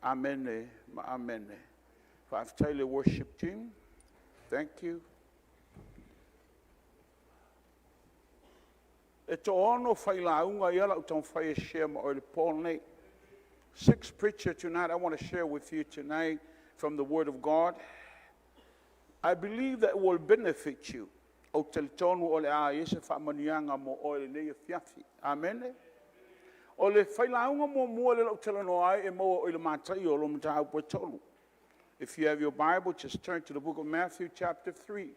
Amene ma amene. Faafetai i le worship team. Thank you. E toaono failauga ia o le a ou taumafai e share ma oe i le po lenei. Six preacher tonight I want to share with you tonight from the Word of God. I believe that will benefit you. Ou te talitonu o le a i ai se faamanuiaga mo oe i lenei afiafi. Amene. O le failauga muamua lea o le a ou talanoa ai e maua i le Mataio lona mataupu e 3. If you have your Bible, just turn to the book of Matthew chapter 3.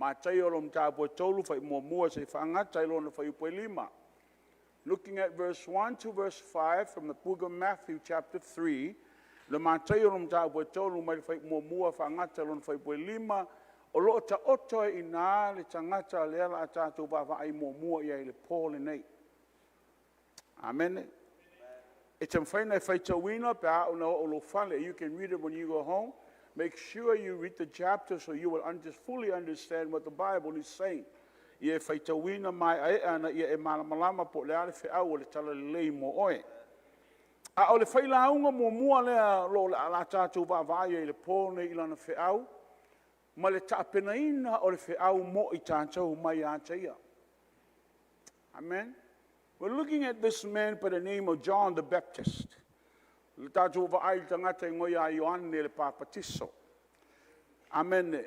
Mataio lona mataupu e 3, fuaiupu 1 seia faagata i lona fuaiupu e 5. Looking at verse 1 to verse 5 from the book of Matthew chapter 3, le Mataio lona mataupu e 3 mai le fuaiupu 1 faagata i lona fuaiupu e 5, o lo o taoto ai i ina le tagata lea o le a tatou vaavaai muamua i ai i le po lenei. Amene. E te mafai ona e faitauina pe a oo ina oo i lou fale. You can read it when you go home. Make sure you read the chapter so you will fully understand what the Bible is saying. Ia e faitauina maeaea ina ia e malamalama po o le a le feau o le Talalelei mo oe. A o le failauga muamua lea o le a tatou vaavaai ai i le po lenei i lana feau, ma le tapenaina o le feau mo i tatou mai ia te Ia. Amen. We're looking at this man by the name of John the Baptist. Le tatou vaai i le tagata e igoa ia Ioane le Papatiso. Amen.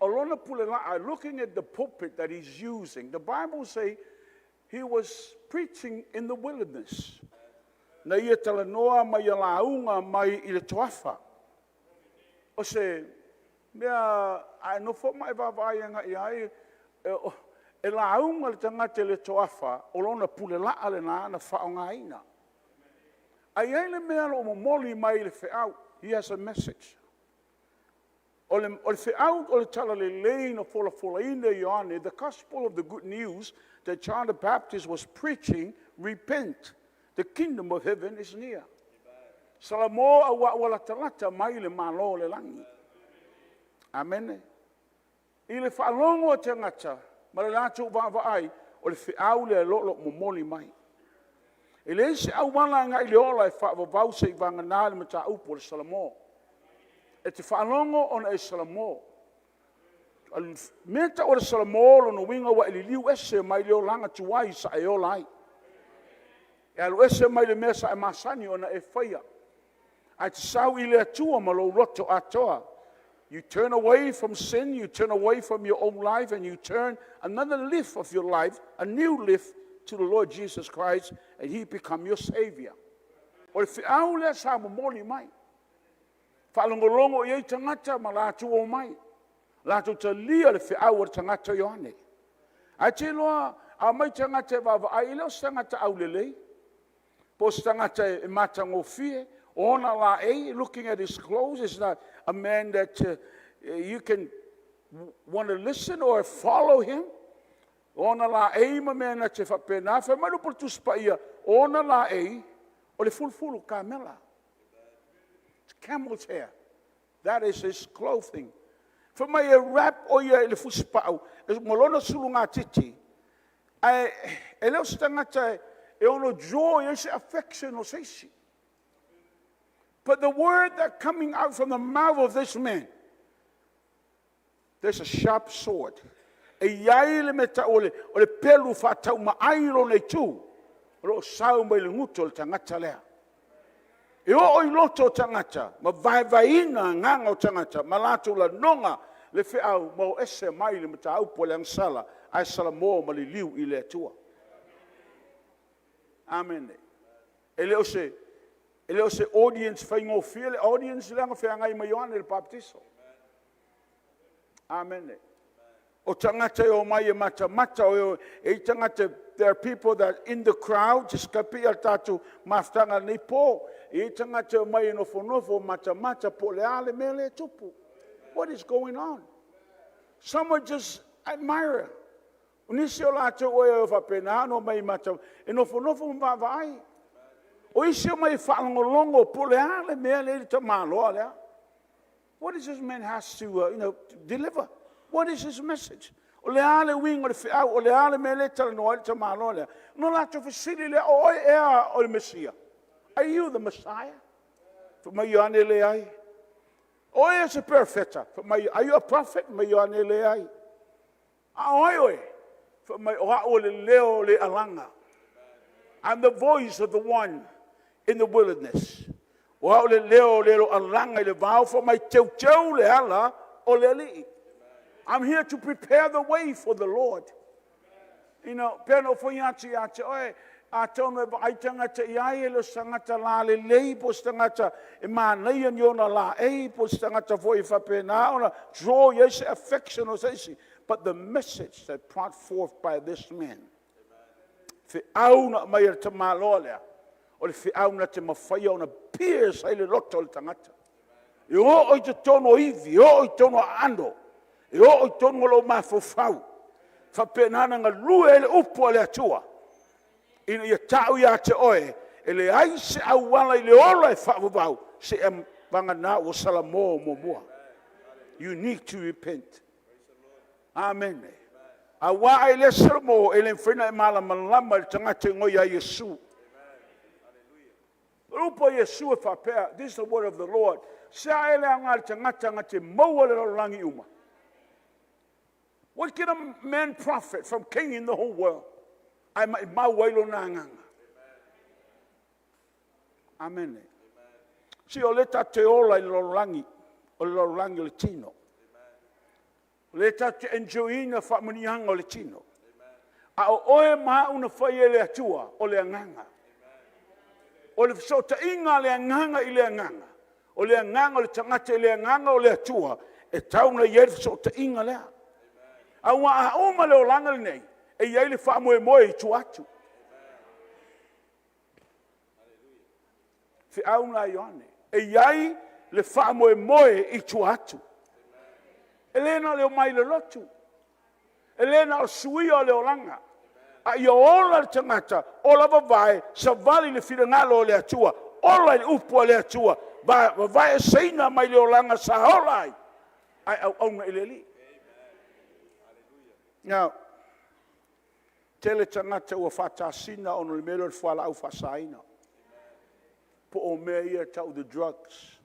O lona pulelaa, looking at the pulpit that he's using, the Bible say he was preaching in the wilderness. Na ia talanoa ma ia lauga mai i le toafa. O se mea a e nofo ma e vaavaai agai i ai, e lauga le tagata i le toafa, o lona pulelaa lena na faaaogaina. Ae i ai le mea o lo o momoli mai i le feau. He has a message. O le feau o le talalelei na folafolaina e Ioane, the gospel of the good news that John the Baptist was preaching, repent, the kingdom of heaven is near. Salamo aua ua latalata mai le Malo o le lagi. Amene. I le faalogo a tagata ma le latou vaavaai, o le feau lea o lo o momoli mai. E leai se auala agai i le ola e faavavau seia vagana le mataupu o le salamo. E te faalogo ona e salamo. O le mea e tau o le salamo o lona uiga ua e liliu ese mai le olaga tuai sa e ola ai. E alu ese mai le mea sa e masani ona e faia, ae te sau i le Atua ma lou loto atoa. You turn away from sin, you turn away from your own life, and you turn another leaf of your life, a new leaf to the Lord Jesus Christ, and He become your Savior. O le feau lea sa momoli mai. Faalogologo i ai tagata ma latou omai, latou talia le feau a le tagata o Ioane. Ae te iloa a omai tagata e vaavaai, e le o se tagata aulelei, po o se tagata e matagofie, o ona laei, looking at his clothes, is not a man that you can want to listen or follow him. O ona laei ma mea na te faapena. Fai mai le upu a le Tusi Paia, o ona laei, o le fulufulu kamela. It's camel's hair. That is his clothing. Fai mai e wrap o ia i le fusipau ma lona sulugatiti, ae e le o se tagata e ono draw i ai se affection o se isi. But the word that coming out from the mouth of this man, there's a sharp sword. E i ai le mea tau o le pelu faataumaai lona itu, o lo o sau mai le gutu o le tagata lea. E oo i loto o tagata, ma vaevaeina agaga o tagata, ma latou lagona le feau ma o ese mai le mataupu a le agasala, ae salamo ma liliu i le Atua. Amene. E le o se audience faigofie le audience lea na feagai ma Ioane le Papatiso. Amene. O tagata e omai e matamata, e i tagata, there are people that in the crowd, just pei o le tatou mafutaga nei po. E i ai tagata e omai e nofonofo matamata po o le a le mea lea e tupu. What is going on? Some are just admirer. O nisi o latou e faapena ona omai e nofonofo ma vaavaai. O isi e omai e faalogologo po o le a le mea lea e i le tamaloa lea. What is this man has to deliver? What is his message? O le a le uiga o le feau, o le a le mea lea e talanoa ai le tamaloa lea? Ona latou fesili lea, o oe ea o le Mesia? Are you the Messiah? Fai mai Ioane, “Leai.” O oe o se perofeta? Fai mai, “Are you a prophet?” Fai mai Ioane, “Leai.” A o ai oe? Fai mai, “O au o le leo o le alaga.” I'm the voice of the one in the wilderness. O au o le leo o le alaga i le vao, fai mai teuteu le ala o le Alii. I'm here to prepare the way for the Lord. Pei ona ou fai atu ia te oe, atonu e vaai tagata i ai e le o se tagata lalelei po o se tagata e manaia ni ona laei po o se tagata foi e faapena ona draw i ai se affection o se isi. But the message that brought forth by this man, feau na aumai e le tamaloa lea, o le feau na te mafaia ona pierce ai le loto o le tagata. E oo i totonu o ivi, e oo i totonu o aano, e oo i totonu o lou mafaufau, e faapena ona galue ai le upu a le Atua ina ia tau ia te oe, e leai se auala i le ola e faavavau seia vagana ua salamo muamua. You need to repent. Amene. Aua a e le salamo, e le mafai ona e malamalama i le tagata e igoa ia Iesu. O le upu a Iesu e faapea, this is the word of the Lord, se a ea le aoga i le tagata na te maua le lalolagi uma? What can a man profit from gaining the whole world? Ae maumau ai lona agaga. Amene. See, o lea tatou te ola i le lalolagi, o le lalolagi o le tino. O lea tatou te enjoy ina faamanuiaga o le tino. A o oe ma au na fai e le Atua, o le agaga. O le fesootaiga a le agaga i le agaga, o le agaga o le tagata i le agaga o le Atua, e tatau ona i ai le fesootaiga lea. Aua a uma le olaga lenei, e i ai le faamoemoe i tua atu. O le feau lena a Ioane, e i ai le faamoemoe i tua atu. E le na o le omai i le lotu, e le na o le suia o le olaga, a ia ola le tagata, ola vavae, savali i le finagalo o le Atua, ola i le upu a le Atua, vavaeeseina mai le olaga sa ola ai, ae auauna i le Alii. Now, tele tagata ua faatasina ona o le mea lea o le fualaau faasaina po o mea ia e tau o drugs.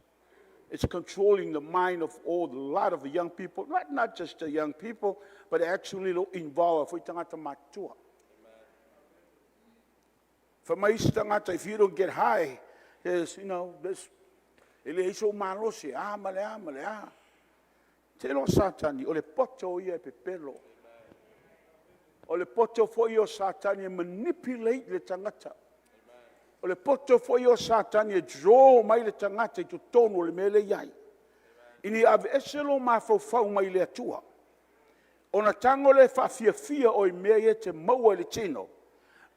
It's controlling the mind of a lot of young people, not just the young people, but actually o lo o involve ai foi tagata matutua. Fai mai isi tagata, if you don't get high, there's, you know, there's, e leai sou malosi e a ma le a ma le a. Ou te iloa o Satani, o le poto ia e pepelo. O le poto foi ia o Satani e manipulate le tagata. O le poto foi ia o Satani e draw mai le tagata i totonu o le mea lea e i ai, ina ia aveese lou mafaufau mai le Atua, ona tago lea e faafiafia oe i mea ia e te maua i le tino,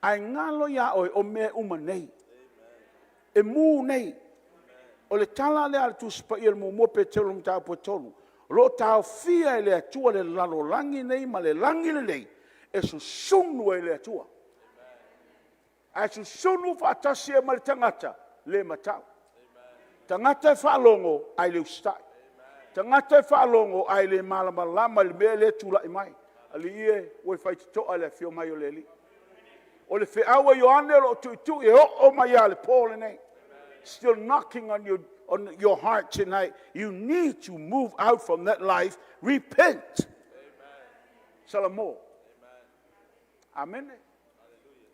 ae galo ia oe o mea e uma nei, e mu nei. O le tala lea a le Tusi Paia i le 1 Peteru mataupu 3, o lo o taofia e le Atua le lalolagi lenei ma le lagi lenei, e susunu e le Atua, ae susunu faatasi ai ma le tagata le matau, tagata e faalogo ae le usitai, tagata e faalogo ae le malamalama i le mea lea e tulai mai. Alii e, ua e faitotoa i le afio mai o le Alii. O le feau a Ioane o lo o tuitui e oo mai lava i le po lenei. Still knocking on your heart tonight. You need to move out from that life. Repent. Salamo. Amene.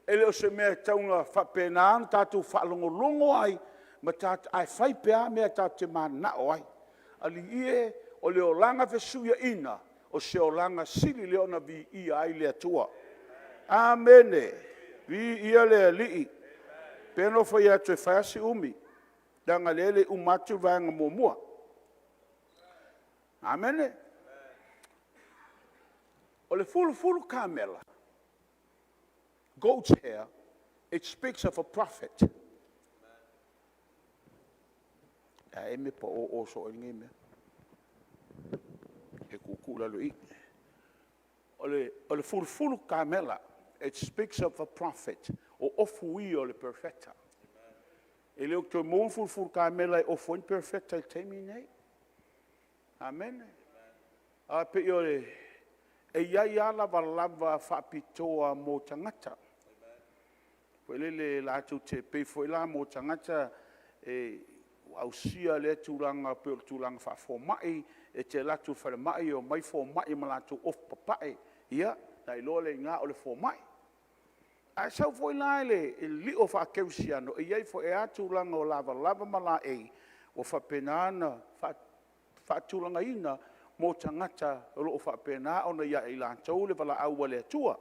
E le o se mea e tatau ona faapena ona tatou faalogologo ai, ae fai pea mea tatou te mananao ai. Alii e, o le olaga fesuiaina, o se olaga sili lea ona viia ai le Atua. Amene. Viia le Alii. E pei ona ou fai atu e fai lava si umi, leaga o lea e le i uma atu le vaega muamua. Amene. O le fulufulu kamela, goat's hair, it speaks of a prophet. E a ea le mea e paoo soo ai lenei mea? E tuutuu i lalo i i. O le fulufulu kamela, it speaks of a prophet. O ofu ia o le perofeta. E le o toe maua ni fulufulu kamela e ofu ai ni perofeta i le taimi lenei. Amene. Ae pei o le... e i ai lava lavalava faapitoa mo tagata foi lele latou te... e pei foi la mo tagata... ausia lea tulaga pei o le tulaga faafomai, e te alu atu i le falemai e omai fomai ma latou ofu papae, ia, ona e iloa lea i ina o le fomai. A e sau foi la i le lio faakerisiano, e i ai foi lava tulaga o lavalava ma laei ua faapena ona faatulagaina mo tagata o lo o faapena ona ia i latou le valaau a le Atua.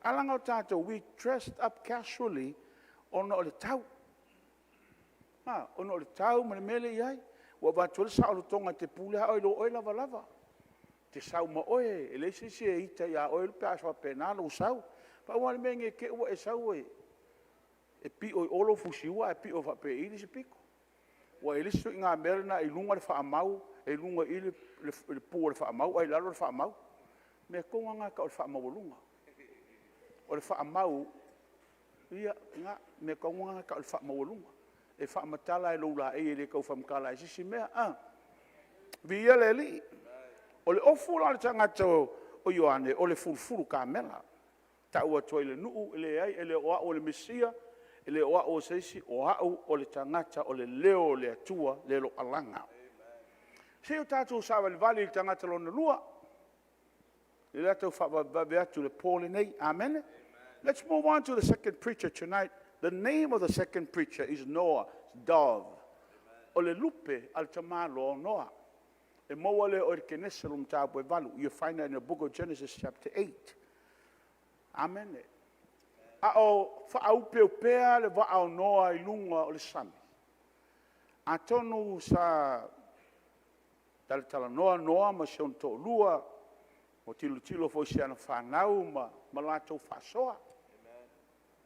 Ae leaga o tatou, we dress up casually ona o le tau, ona o le tau ma le mea lea e i ai. Ua avatu ai le saolotoga e te pule lava oe i lo oe lavalava, e te sau ma oe, e leai se isi e ita ia oe pe a faapena lou sau. Pau lava le mea ne i te i ua e sau e pio i o lou fusiua ae pio faapea i i le isi pito. Aua e i ai le isi ituaiga mea lena e i luga le faamau, e i luga i i le pu o le faamau ae i lalo le faamau. O le mea tonu lava lena e tau o le faamaualuga. O le faamau, ia lena, o le mea tonu lava lena e tau o le faamaualuga. E faamatala lava i lou laei e le tau faamatala i se isi mea. Viia le Alii. O le ofu la o le tagata o Ioane, o le fulufulu kamela, tau atu ai i le nuu, e leai e le o au o le Mesia, e le o au o se isi, o au o le tagata o le leo o le Atua o lo o alaga. Se i o tatou savalivali i le tagata lona lua, lea o le a tau faavavevave atu i le po lenei. Amene? Let's move on to the second preacher tonight. The name of the second preacher is Noah, dove. O le lupe a le tamaloa o Noa. E maua lea o i le Kenese mataupu e 8. You find that in the book of Genesis chapter 8. Amene. A o faaopeopea le vaa o Noa i luga o le sami, atonu sa talatalanoa Noa ma si ona toalua, ua tilotilo foi i si ana fanau ma latou faasoa. Ona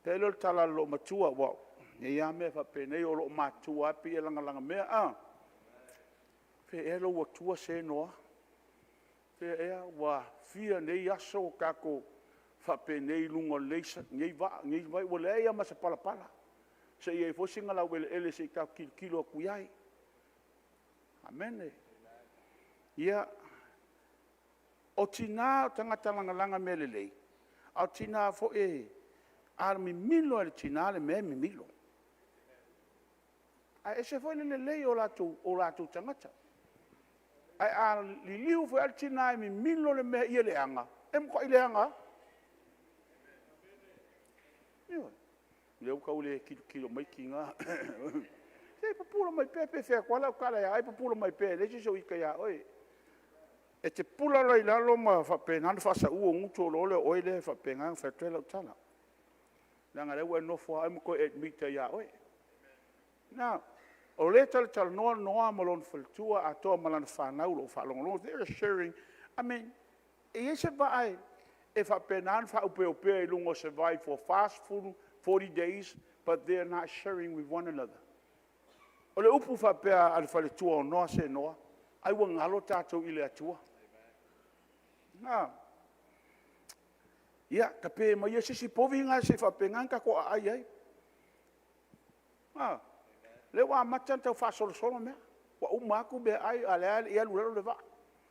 faapea lea o le tala a le loomatua, aua o nei lava mea faapenei o loomatua lava pei e lagalaga mea. O fea ea lou atua se Noa? O fea ea? Ua fia nei aso o tatou faapenei i luga o lenei vaa, ua leai lava ma se palapala, se i i ai foi sina laueleele se i tatou tilotilo atu i ai. Amene. Ia, o tina o tagata lagalaga mea lelei, a o tina foi a mimilo lava i le tina le mea e mimilo. Ae ese foi le lelei o latou tagata. Ae a liliu foi lava le tina e mimilo le mea ia leaga, e matuai leaga lava. Ioe. O lea ua tau le tilotilo mai tina. Se pupula mai pea pe fai atu lava lau tala ia oe, pupula mai pea e leai se isi o ita ia oe. E te pula loa i lalo ma faapena ona faasaua ou gutu ona iloa lea o oe lea e faapena ona fai atu ai lau tala. Leaga o lea ua e nofo lava oe ma toe admit ai ia oe. O lea e talatalanoa Noa ma lona faletua atoa ma lana fanau o lo o faalogologo. They are sharing, I mean, e i ai se vaa e faapena ona faaopeopea i luga o se vai for 40, 40 days but they are not sharing with one another? O le upu faapea a le faletua o Noa, se Noa, ai ua galo tatou i le Atua. A. Ia, tape maia se isi povi lena se i faapena ona tatou aai ai. A, lea ua amata ona tau faasolosolo mea, ua uma atu meaai a o lea lava e le i alu i lalo le vaa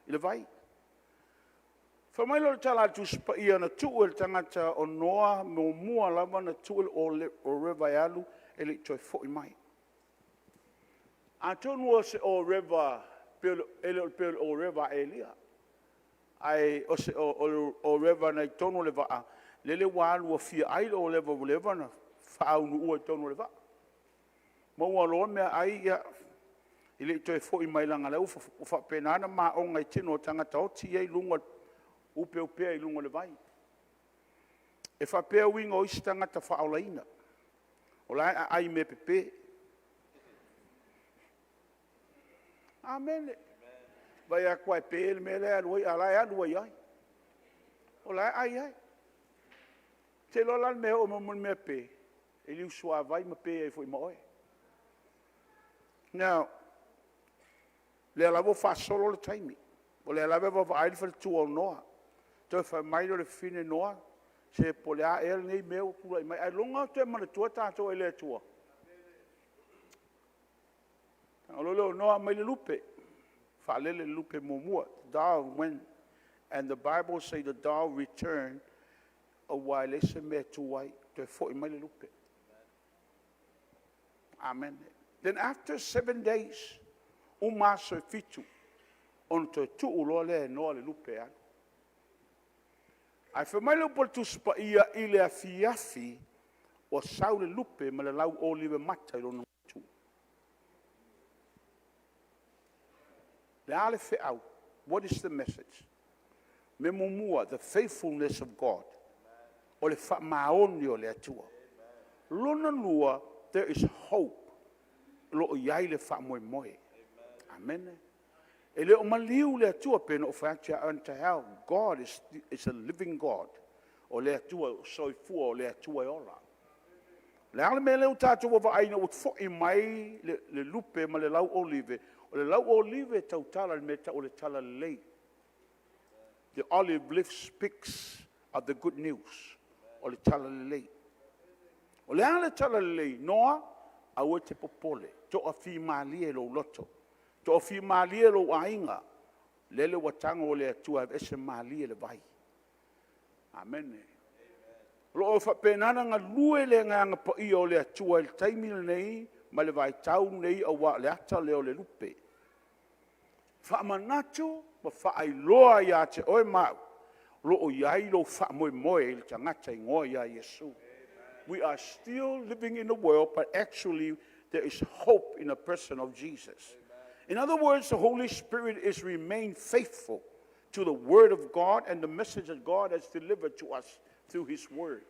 i le vai. Fai mai lea o le tala a le Tusi Paia na tuu e le tagata o Noa muamua lava ona tuu le ōreva e alu, e le i toe foi mai. Atonu o se ōreva e le pei o le ōreva a Elia, ae o se ōreva na i totonu o le vaa, lele ua alu ua fia ai le ōreva ua leva ona faaunuua i totonu o le vaa. Maua loa meaai, e le i toe foi mai leaga o la ua faapena ona maona i tino o tagata oti ia e i luga, opeopea i luga o le vai. E faapea uiga o isi tagata faaolaina, o la e aai i mea pepe. Amene. Vaai atu lava e pe le mea la e alu ai, a o la e alu ai lava. O la e ai ai. Ou te iloa la le mea e oo mai le mea pe, e liu suavai ma pe ai foi ma oe. Now, o lea lava ua faasolo le taimi, o lea lava e vaavaai le faletua o Noa. Toe fai mai lea o le fafine, Noa, se po o le a ea lenei mea ua tulai mai, ailoga e toe manatua tatou e le Atua? Ona tago loa lea o Noa aumai le lupe, faalele le lupe muamua. Dove went and the Bible say the dove returned aua e leai se mea e tu ai, toe foi mai le lupe. Amene. Then after 7 days, uma aso e 7, ona toe tuu loa lea e Noa le lupe e alu. Ae fai mai le upu a le Tusi Paia, i le afiafi ua sau le lupe ma le lauolive mata i lona gutu. O le a le feau? What is the message? O le mea muamua, the faithfulness of God, o le faamaoni o le Atua. Lona lua, there is hope, o lo o i ai le faamoemoe. Amene. E le o maliu le Atua, pei ona ou fai atu ia oe ananei, God is a living God. O le Atua soifua, o le Atua e ola. O le a le mea lea ua tatou vaavaai ina ua foi mai le lupe ma le lauolive? O le lauolive e tautala i le mea e tau o le talalelei. The olive leaf speaks of the good news. O le talalelei. O le a le talalelei? Noa, aua e te popole, toafimalie lou loto, toafimalie lou aiga, lele ua tago le Atua e aveese malie le vai. Amene. O lo o faapena ona galue le Agaga Paia o le Atua i le taimi lenei ma le vaitau lenei, aua o le ata lea o le lupe. Faamanatu ma faailoa ia te oe ma au, o lo o i ai lou faamoemoe i le tagata e igoa ia Iesu. We are still living in the world, but actually there is hope in the person of Jesus. In other words, the Holy Spirit is remain faithful to the word of God and the message that God has delivered to us through his word.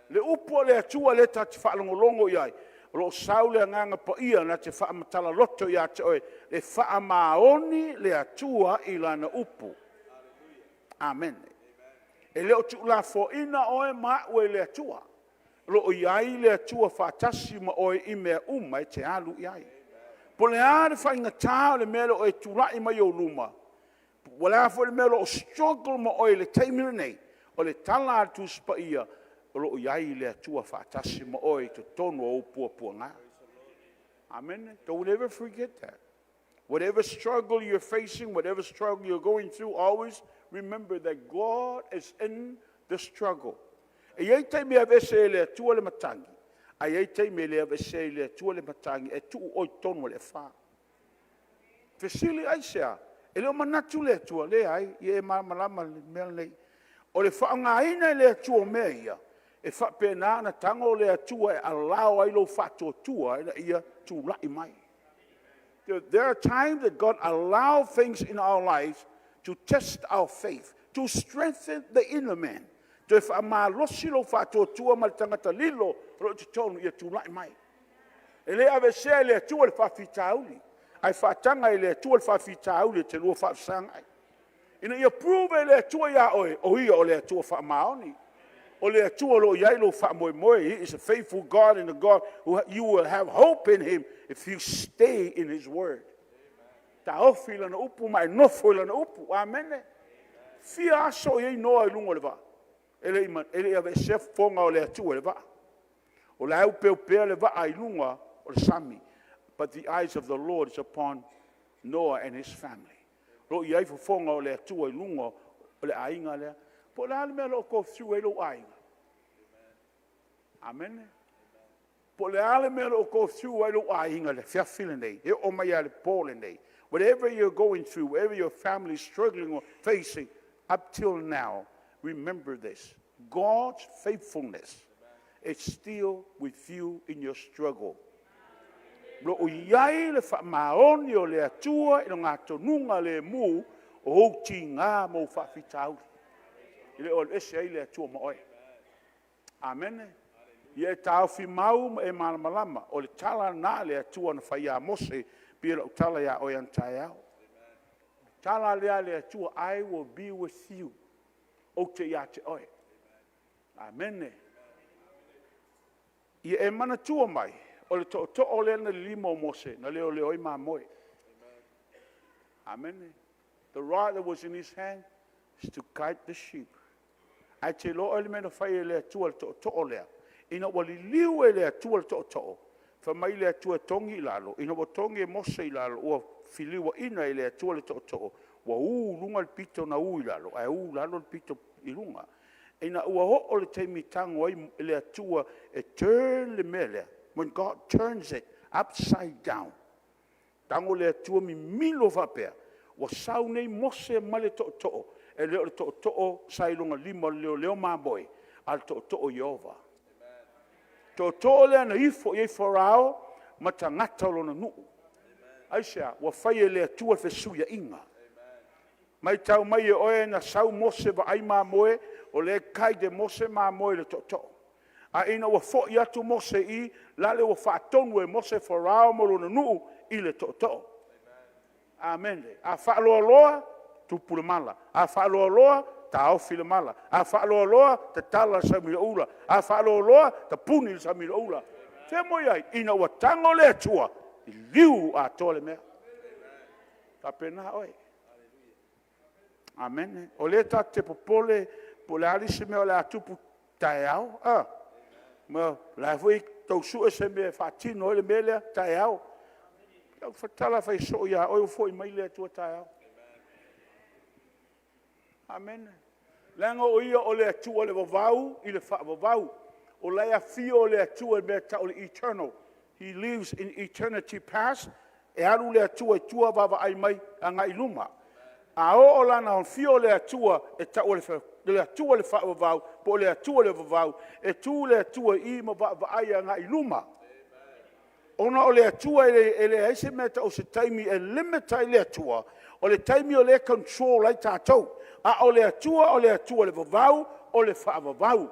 Le upu a le Atua lea ta te faalogologo i ai, o lo o sau le Agaga Paia na te faamatala loto ia te oe, e faamaoni le Atua i lana upu. Amene. E le o tuulafoaiina oe ma au e le Atua. O lo o i ai le Atua faatasi ma oe i mea uma e te alu i ai. Po o le a le faigata o le mea o lo o tulai mai ou luma, po o le a foi le mea o lo o struggle ma oe i le taimi lenei, o le tala a le Tusi Paia, o lo o i ai le Atua faatasi ma oe i totonu o ou puapuaga. Amene. Don't ever forget that. Whatever struggle you're facing, whatever struggle you're going through, always remember that God is in the struggle. E i ai taimi e aveese ai e le Atua le matagi, ae i ai taimi e le aveesea ai e le Atua le matagi, e tuu oe i totonu o le afa. Fesili aisea? E le o manatu le Atua, leai, ia e malamalama i le mea lenei. O le faaaogaina e le Atua o mea ia, e faapena ona tago le Atua e allow ai lou faatuatua ina ia tulai mai. There are times that God allow things in our lives to test our faith, to strengthen the inner man. Toe faamalosi lou faatuatua ma le tagata lilo o lo o i totonu ia tulai mai. E le aveesea e le Atua le faafitauli, ae faataga e le Atua le faafitauli e te lua faafesagai, ina ia prove e le Atua ia oe, o Ia o le Atua faamaoni. O le Atua o lo o i ai lou faamoemoe. He is a faithful God and a God who you will have hope in Him if you stay in His word. Taofi i Lana upu ma e nofo i Lana upu. Amene. Fia aso o i ai Noa i luga o le vaa? E le i aveesea fofoga o le Atua i le vaa. O la e opeopea le vaa i luga o le sami. But the eyes of the Lord is upon Noah and his family. O lo o i ai fofoga o le Atua i luga o le aiga lea. Po o le a le mea o lo o go through ai lou aiga. Amene. Po o le a le mea o lo o go through ai lou aiga i le afiafi lenei, e oo mai lava i le po lenei. Whatever you're going through, whatever your family is struggling or facing up till now, remember this. God's faithfulness is still with you in your struggle. Lo o i ai le faamaoni o le Atua i le gatonuga lemu o ou tiga ma ou faafitauli. E le o alu ese ai le Atua ma oe. Amene. Ia e taofi mau ma e malamalama, o le tala lena a le Atua na fai ia Mose, pei o lau tala ia oe ananei. O le tala lea a le Atua, I will be with you, ou te ia te oe. Amene. Ia e manatua mai, o le tootoo lea na lilima o Mose na leoleo ai mamoe. Amene. The rod that was in his hand is to guide the sheep. Ae te iloa oe le mea na fai e le Atua i le tootoo lea? Ina ua liliu e le Atua le tootoo, fai mai le Atua e togi i lalo. Ina ua togi e Mose i lalo ua feliuaina e le Atua le tootoo, ua u i luga le pito na u i lalo, ae u i lalo le pito i luga. Ina ua oo i le taimi e tago ai le Atua e turn le mea lea, when God turns it. Upside down. Tago le Atua mimilo faapea, ua sau nei Mose ma le tootoo, e le o le tootoo sa i lona lima o le leoleo mamoe, a o le tootoo o Ieova. O le tootoo lea na ifo i ai Farao ma tagata o lona nuu. Aisea? Ua fai e le Atua le fesuiaiga. Matau mai e oe na sau Mose vaai mamoe, o lea e guide e Mose mamoe e le tootoo. Ae ina ua foi atu Mose i i, lale ua faatonu e Mose Farao ma lona nuu i le tootoo. Amene. A faaloaloa, tupu le mala. A faaloaloa, taofi le mala. A faaloaloa, tatala le samina. A faaloaloa, tapuni le samina. O fea e moni ai? Ina ua tago le Atua, liliu atoa le mea. E faapena oe. Amene. O lea tatou te popole po o le a le isi mea o le a tupu taeao, a? Ma o la foi e tau sue se mea e faatino ai le mea lea taeao. O lau tala fai soo ia oe, ua foi mai le Atua taeao. Amene. Leaga o Ia o le Atua o le vavau i le faavavau. O la e afio le Atua i le mea e tau o le eternal. He lives in eternity past. E alu le Atua i tua vaavaai mai agai i luma. A oo la ina afio le Atua e tau o le Atua o le faavavau po o le Atua o le vavau, e tu le Atua i i ma vaavaai agai i luma. Ona o le Atua e leai se mea e tau o se taimi e limit ai le Atua, o le taimi o lea e control ai tatou. A o le Atua o le Atua o le vavau o le faavavau.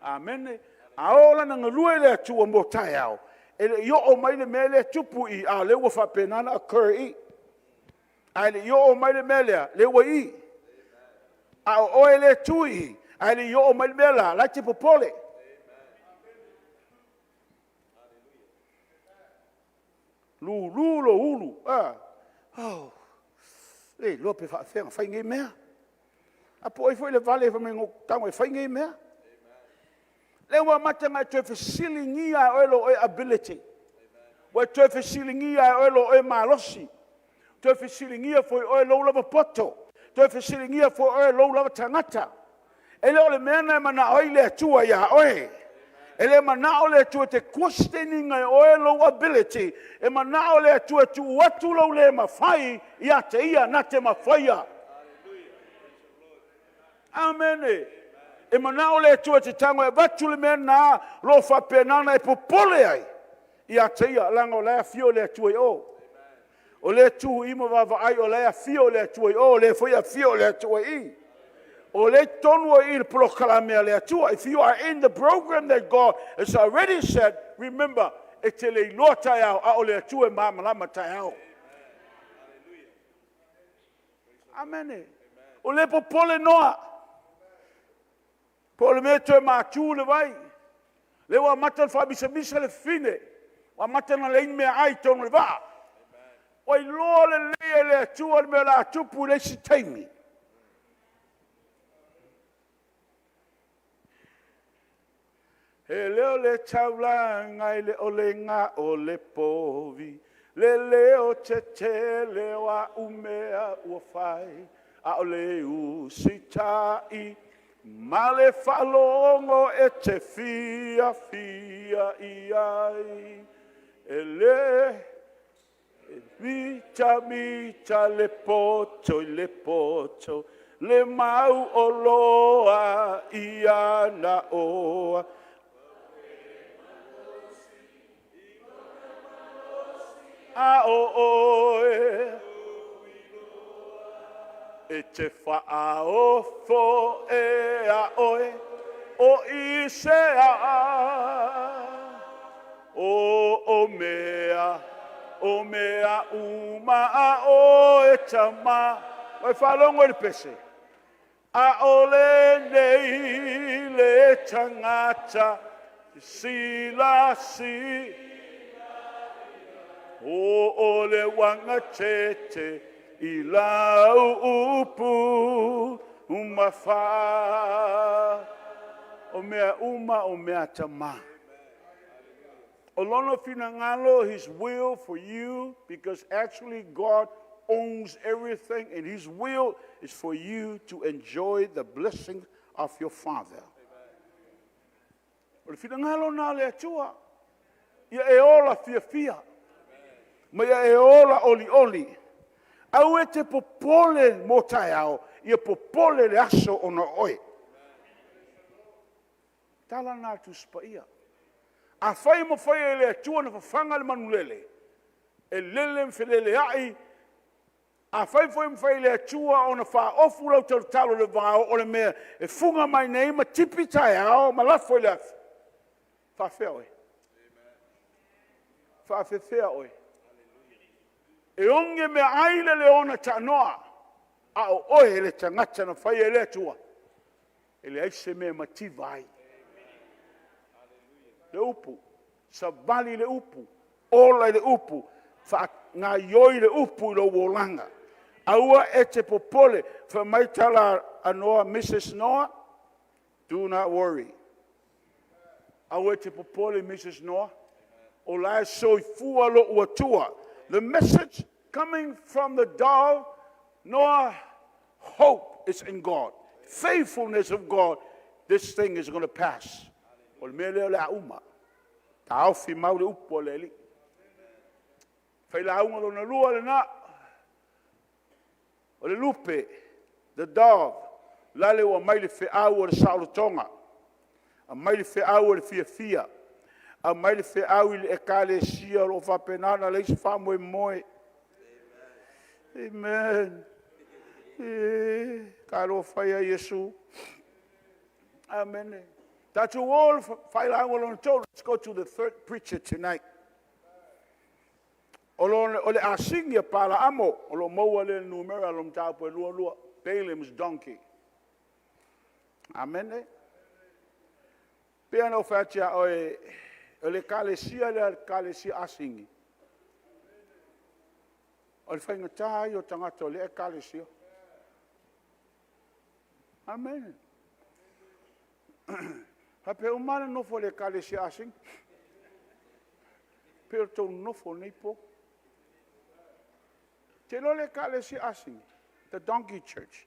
Amene. A oo la ina galue le Atua mo taeao, e le i oo mai le mea lea e tupu i i, a o lea ua faapena ona occur i i. Ae le i oo mai le mea lea, lea ua i i. A o oe lea e tu i i, ae le i oo mai le mea lea, o la e te popole. Lulu lou ulu, a, oh, e le iloa pe faapefea ona fai nei mea. Ae po o ai foi le vale fai mai na ou tago e fai nei mea. O lea ua amata ona e toe fesiligia e oe lou ability. Ua e toe fesiligia e oe lou malosi, toe fesiligia foi e oe lou lava poto, toe fesiligia foi e oe lou lava tagata. E le o le mea lena e manao ai le Atua ia oe. E le manao le Atua e te question ina e oe lou ability, e manao le Atua e tuu atu lou le mafai ia te Ia na te mafaia. Amene. E manao le Atua e te tago e avatu le mea lena o lo o faapena ona e popole ai ia te Ia, leaga o la e afio le Atua i o. O lea e tu i i ma vaavaai, o la e afio le Atua i o, o lea foi e afio le Atua i i. O lea e i totonu i i i le polokalame a le Atua. If you are in the program that God has already said, remember, e te le iloa taeao, a o le Atua e malamalama taeao. Amene. O lea e popole Noa, po o le mea e toe matu le vai. O lea ua amata ona faamisamisa le fafine, ua amata ona leai ni meaai i totonu o le vaa. Ua iloa lelei e le Atua le mea o le a tupu i le isi taimi. E le o le taulaga i le olega o le povi, le leotetele o au mea ua fai, a o le usitai ma le faalogo e te fiafia i ai. E le mitamita le poto i le poto, le mauoloa i ana oa. A o oe e te faaofo ea oe, o i se a? O mea uma a oe Tama. Ua e faalogo i le pese? A o lenei le tagata silasila o le uaga tete i lau upu ma fa. O mea uma o mea tama. O lona finagalo, His will for you, because actually God owns everything and His will is for you to enjoy the blessing of your father. O le finagalo lena o le Atua. Ia e ola fiafia, ma ia e ola olioli. Aua e te popole mo taeao, ia popole le aso ona oe. Tala na a le Tusi Paia. Afai e mafai e le Atua ona fafaga le manulele e lele ma feleleai, afai foi e mafai e le Atua ona faaofu lau talotalo i le vao, o le mea e fuga mai nei ma tipi taeao ma lafo i le afi, e faafefea oe? E faafefea oe? E oge meaai le leona taanoa, a o oe le tagata na faia e le Atua, e leai se mea e mativa ai. Le upu, savali i le upu, ola i le upu, faagaoioi le upu i lou olaga. Aua e te popole. Fai mai le tala a Noa, Mrs Noa, do not worry. Aua e te popole Mrs Noa, o la e soifua lou Atua. The message coming from the dove, Noah, hope is in God. Faithfulness of God, this thing is going to pass. O le mea lea o le a uma. Taofi mau le upu a le Alii. Failauga lona lua lena, o le lupe, the dove, lale ua aumai le feau o le saolotoga, aumai le feau o le fiafia, aumai le feau i le ekalesia o lo o faapena ona leai se faamoemoe. Amen. Talofa e ia Iesu. Amene. Tatou o i le failauga lona tolu. Let's go to the third preacher tonight. O le asini a Palaamo, o lo o maua lea i le numera o le mataupu e 22, Balaam's donkey. Amene. E pei ona ou fai atu ia oe, o le ekalesia lea o le ekalesia asini, o le faigata ia o tagata o lea ekalesia. Amene. Faapea uma lava le nofo a le ekalesia asini, pei o le tou nonofo i lenei po. Ou te iloa o le ekalesia asini, the donkey church,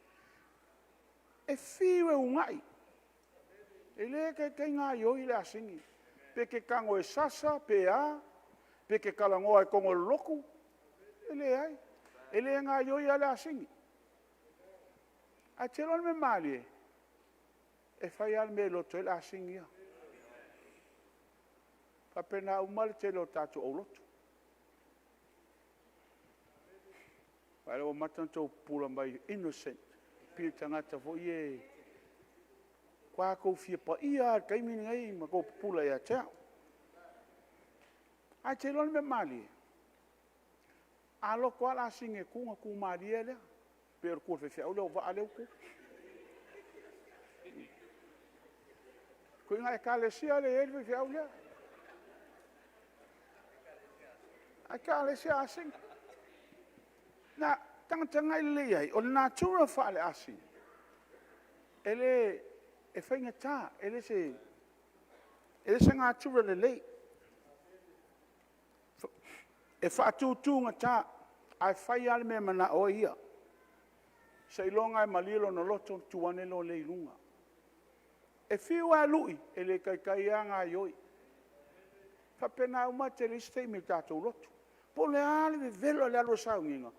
e fiu e uunai, e le taitai ona gaoioi le asini. Pe te tago e sasa pe a, pe te talanoa i totonu o le lotu, e leai, e le gaoioi lava le asini. Ae te iloa le mea malie? E fai lava le mea e loto ai le asini ia. E faapena uma le tele o tatou aulotu. Vaai la e ua amata ona outou pupula mai, innocent, pei o tagata foi ia ua matua tou fia paia lava i le taimi lenei ma tou pupula ia te au. Ae te iloa le mea malie? A loto lava le asini e tu, ona tu malie lava lea, pei o le tu a le faifeau lea o Vaa lea ua tu. O ituaiga ekalesia lea e i ai le faifeau lea. Ekalesia asini. Na tagatagai lelei i ai, o le natura faale-asini, e faigata, e le o se natura lelei. E faatutugata ae fai lava le mea e manao ai ia. Seiloga lava e malie lona loto ona tu ane lea i luga. E fiu lava e lui, e le taitai lava gaoioi. E faapena uma le tele o isi taimi i le tatou lotu. Po o le a le vevela o le alu o le sauniga,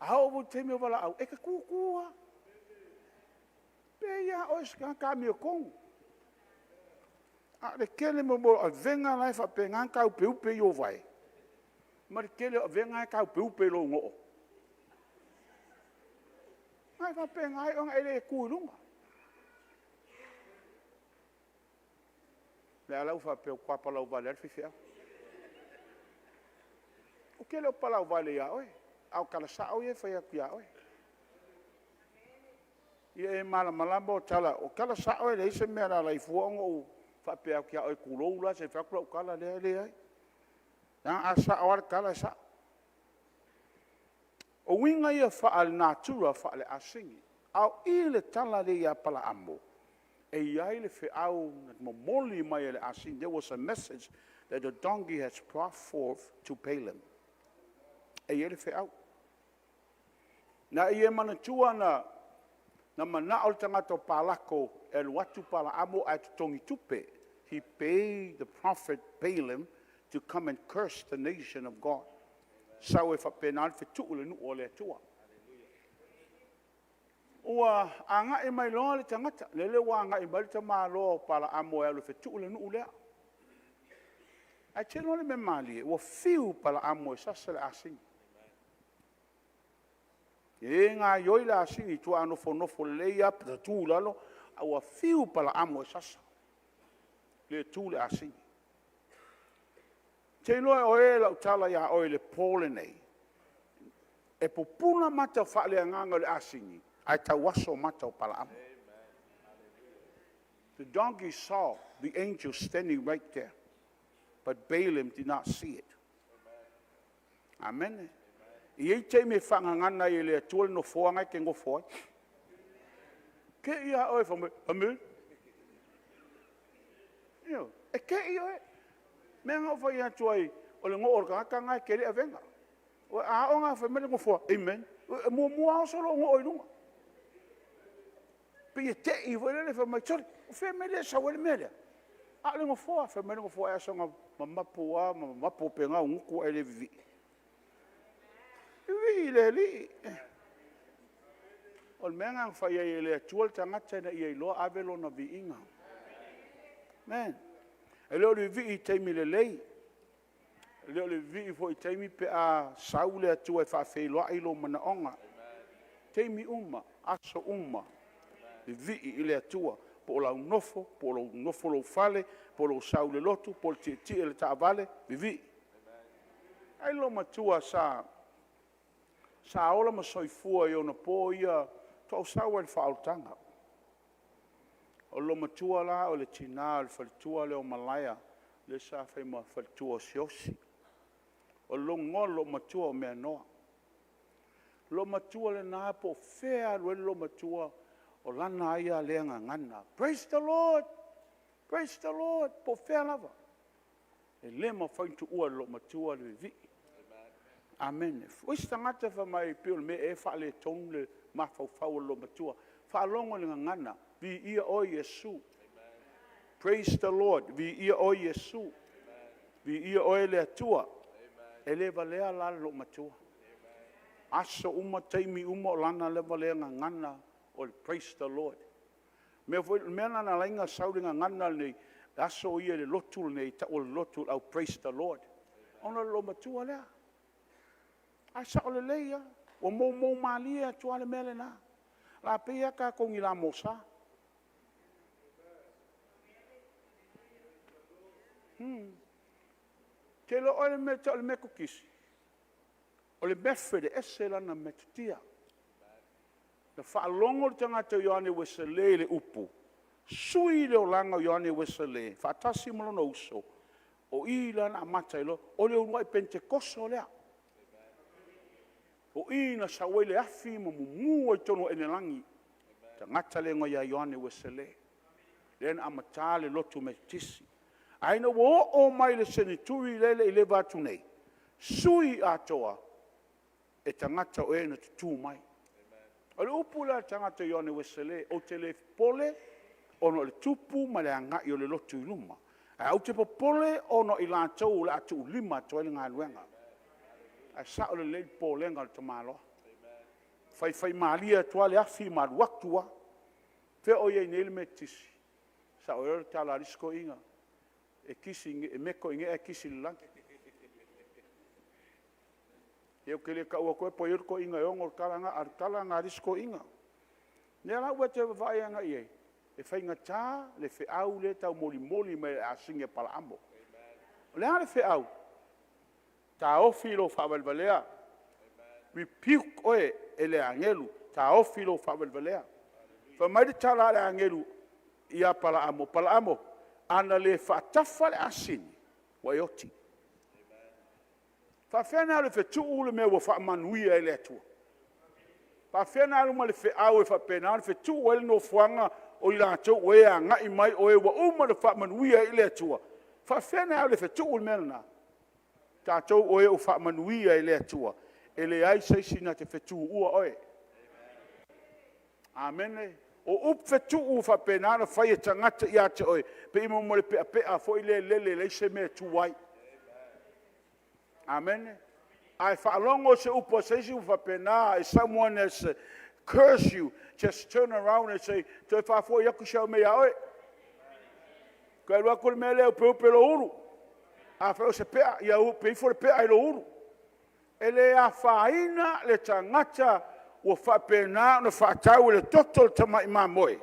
a oo foi i le taimi o valaau, e te tutu lava. E pei lava oe o se tagata amiotonu. A o le tele o mea o avega la e faapena ona taupeupe i ou vae, ma le tele o avega la e taupeupe i lou noo. A e faapena ona e le tu i luga. O lea la ua faapea ua matua palauvale lava le faifeau. Ou te le o palauvale ia oe, a o tala sao ia e fai atu ia oe. Ia e malamalama, o tala sao e leai se mea e ala ai fua ona ou faapea atu ia oe, tulou la, se i fai atu lau tala lea. E leai. Leaga a sao lava le tala e sao. O uiga ia faale-natura faale-asini. A o i le tala lea ia Palaamo, e i ai le feau na momoli mai e le asini, there was a message that the donkey has brought forth to Balaam. E i ai le feau. Na ia manatua na manao le tagata o Palako e alu atu Palaamo ae totogi tupe. He paid the prophet Balaam to come and curse the nation of God. Sau e faapena le fetuu le nuu o le Atua. Ua agai mai loa le tagata, lele ua agai mai le tamaloa o Palaamo e alu e fetuu le nuu lea. Ae te iloa le mea malie, ua fiu Palaamo e sasa le asini. E le gaoioi le asini, faatoa nofonofo lelei lava tu i lalo, ae ua fiu Palaamo e sasa, le tu le asini. Ou te iloa e oe lau tala ia oe i le po lenei, e pupula mata faaleagaga o le asini, ae tauaso mata o Palaamo. The donkey saw the angel standing right there, but Balaam did not see it. Amene. E i ai taimi e faagagana ai e le Atua le nofoa lena e te nofo ai. Te i lava oe fai mai, amene. Ioe, e te i oe. O le mea lena ou te fai atu ai, o le noo o le tagata lena e tele avega. A oo ina fai mai le nofoa, amene, e muamua lava oso lou noo i luga. E pei e te i foi lele fai mai, sole, o fea le mea lea e sau ai le mea lea? A o le nofoa. Fai mai le nofoa, ae soona mamapu lava ma mamapu pea ou gutu ae le vivii. Vivii i le Alii. O le mea lena na fai ai e le Atua le tagata ina ia iloa ave Lona viiga. Amen. E le o le vivii i taimi lelei, e le o le vivii foi i taimi pe a sau le Atua e faafeiloai lou manaoga. O taimi uma, aso uma, vivii i le Atua, po o lau nofo, po o lou nofo i lou fale, po o lou sau i le lotu po o le tietie i le taavale, vivii. E i ai le loomatua sa ola ma soifua i ona po ia faatoa ou sau lava i le faaolataga. O le loomatua la o le tina o le faletua lea o Malaea lea sa fai ma faletua o Siaosi. O lou igoa o le loomatua o Meanoa. O le loomatua lena po o fea lava e alu ai le loomatua, o lana lava ia lea gagana, praise the Lord, praise the Lord, po o fea lava. E le mafai ona tuua e le loomatua le vivii. Amene. O isi tagata fai mai pei o le mea ea e faaletonu le mafaufau o le loomatua. Faalogo i le gagana, viia oe Iesu, praise the Lord, viia oe Iesu, viia oe le Atua. E le valea la le loomatua. O aso uma taimi uma, o lana lava lea gagana o le praise the Lord. O le mea lena na ala ai ona sau le gagana lenei i aso ia i le lotu lenei e tau o le lotu o le au Praise the Lord, ona o le loomatua lea. Ae sao lelei lava, ua moumou malie atu lava le mea lena. O le a pei lava tatou ni lamosa. Ou te iloa oe le mea e tau o le Metotisi, o le Method e ese lana metotia. Na faalogo le tagata o Ioane Ueselē i le upu, sui le olaga o Ioane Ueselē faatasi ma lona uso, o i la na amata ai loa. O le uluai Penetekoso lea. O i na sau ai le afi ma mumu ai i totonu o Enelagi, le tagata lea e igoa ia Ioane Ueselē, lea na amata le lotu Metotisi. Ae ina ua oo mai i le seneturi lea e le i leva atu nei, sui atoa e tagata o e na tutu mai. O le upu la a le tagata o Ioane Ueselē, ou te le popole ona o le tupu ma le agai o le lotu i luma, ae ou te popole ona o i latou o le a tuulima atu ai le galuega. Ae sao lelei le popolega o le tamaloa. E faifaimalie atu lava le afi ma alu atu lava. O fea o i ai nei le Metotisi? E sao ai le tala a le isi toeaina, e meto i inei ae kisi i le lagi. Ia ou te le tau atua po o ai le toeaina e ona le tala lena, a o le tala lena a le isi toeaina. O lea la ua e toe vaavaai agai i ai, e faigata le feau lea e taumolimoli mai e le asini a Palaamo. O le a le feau? Taofi lou faavalevalea, rebuke oe e le agelu, taofi lou faavalevalea. Fai mai le tala a le agelu ia Palaamo, Palaamo, a na le faatafa le asini, ua e oti. E faapefea ona e alu e fetuu le mea ua faamanuia e le Atua? E faapefea ona e alu ma le feau e faapena ona fetuu ai le nofoaga o i latou o e agai mai o e ua uma ona faamanuia i ai le Atua? E faapefea ona e alu e fetuu le mea lena? O tatou o e ua faamanuia e le Atua, e leai se isi na te fetuua oe. Amene. O upu fetuu ua faapena ona fai e tagata ia te oe, e pei o le peapea foi lea e lele e leai se mea e tu ai. Amen. Ae faalogo se upu a se isi ua faapena, if someone has cursed you, just turn around and say, toe faafoi atu si au mea ia oe. Toe alu atu le mea lea upeupe lou ulu. Afai o se pea, ia upe ifo le pea i lou ulu. E le afaina le tagata ua faapena ona faatau e le toto o le tamai mamoe.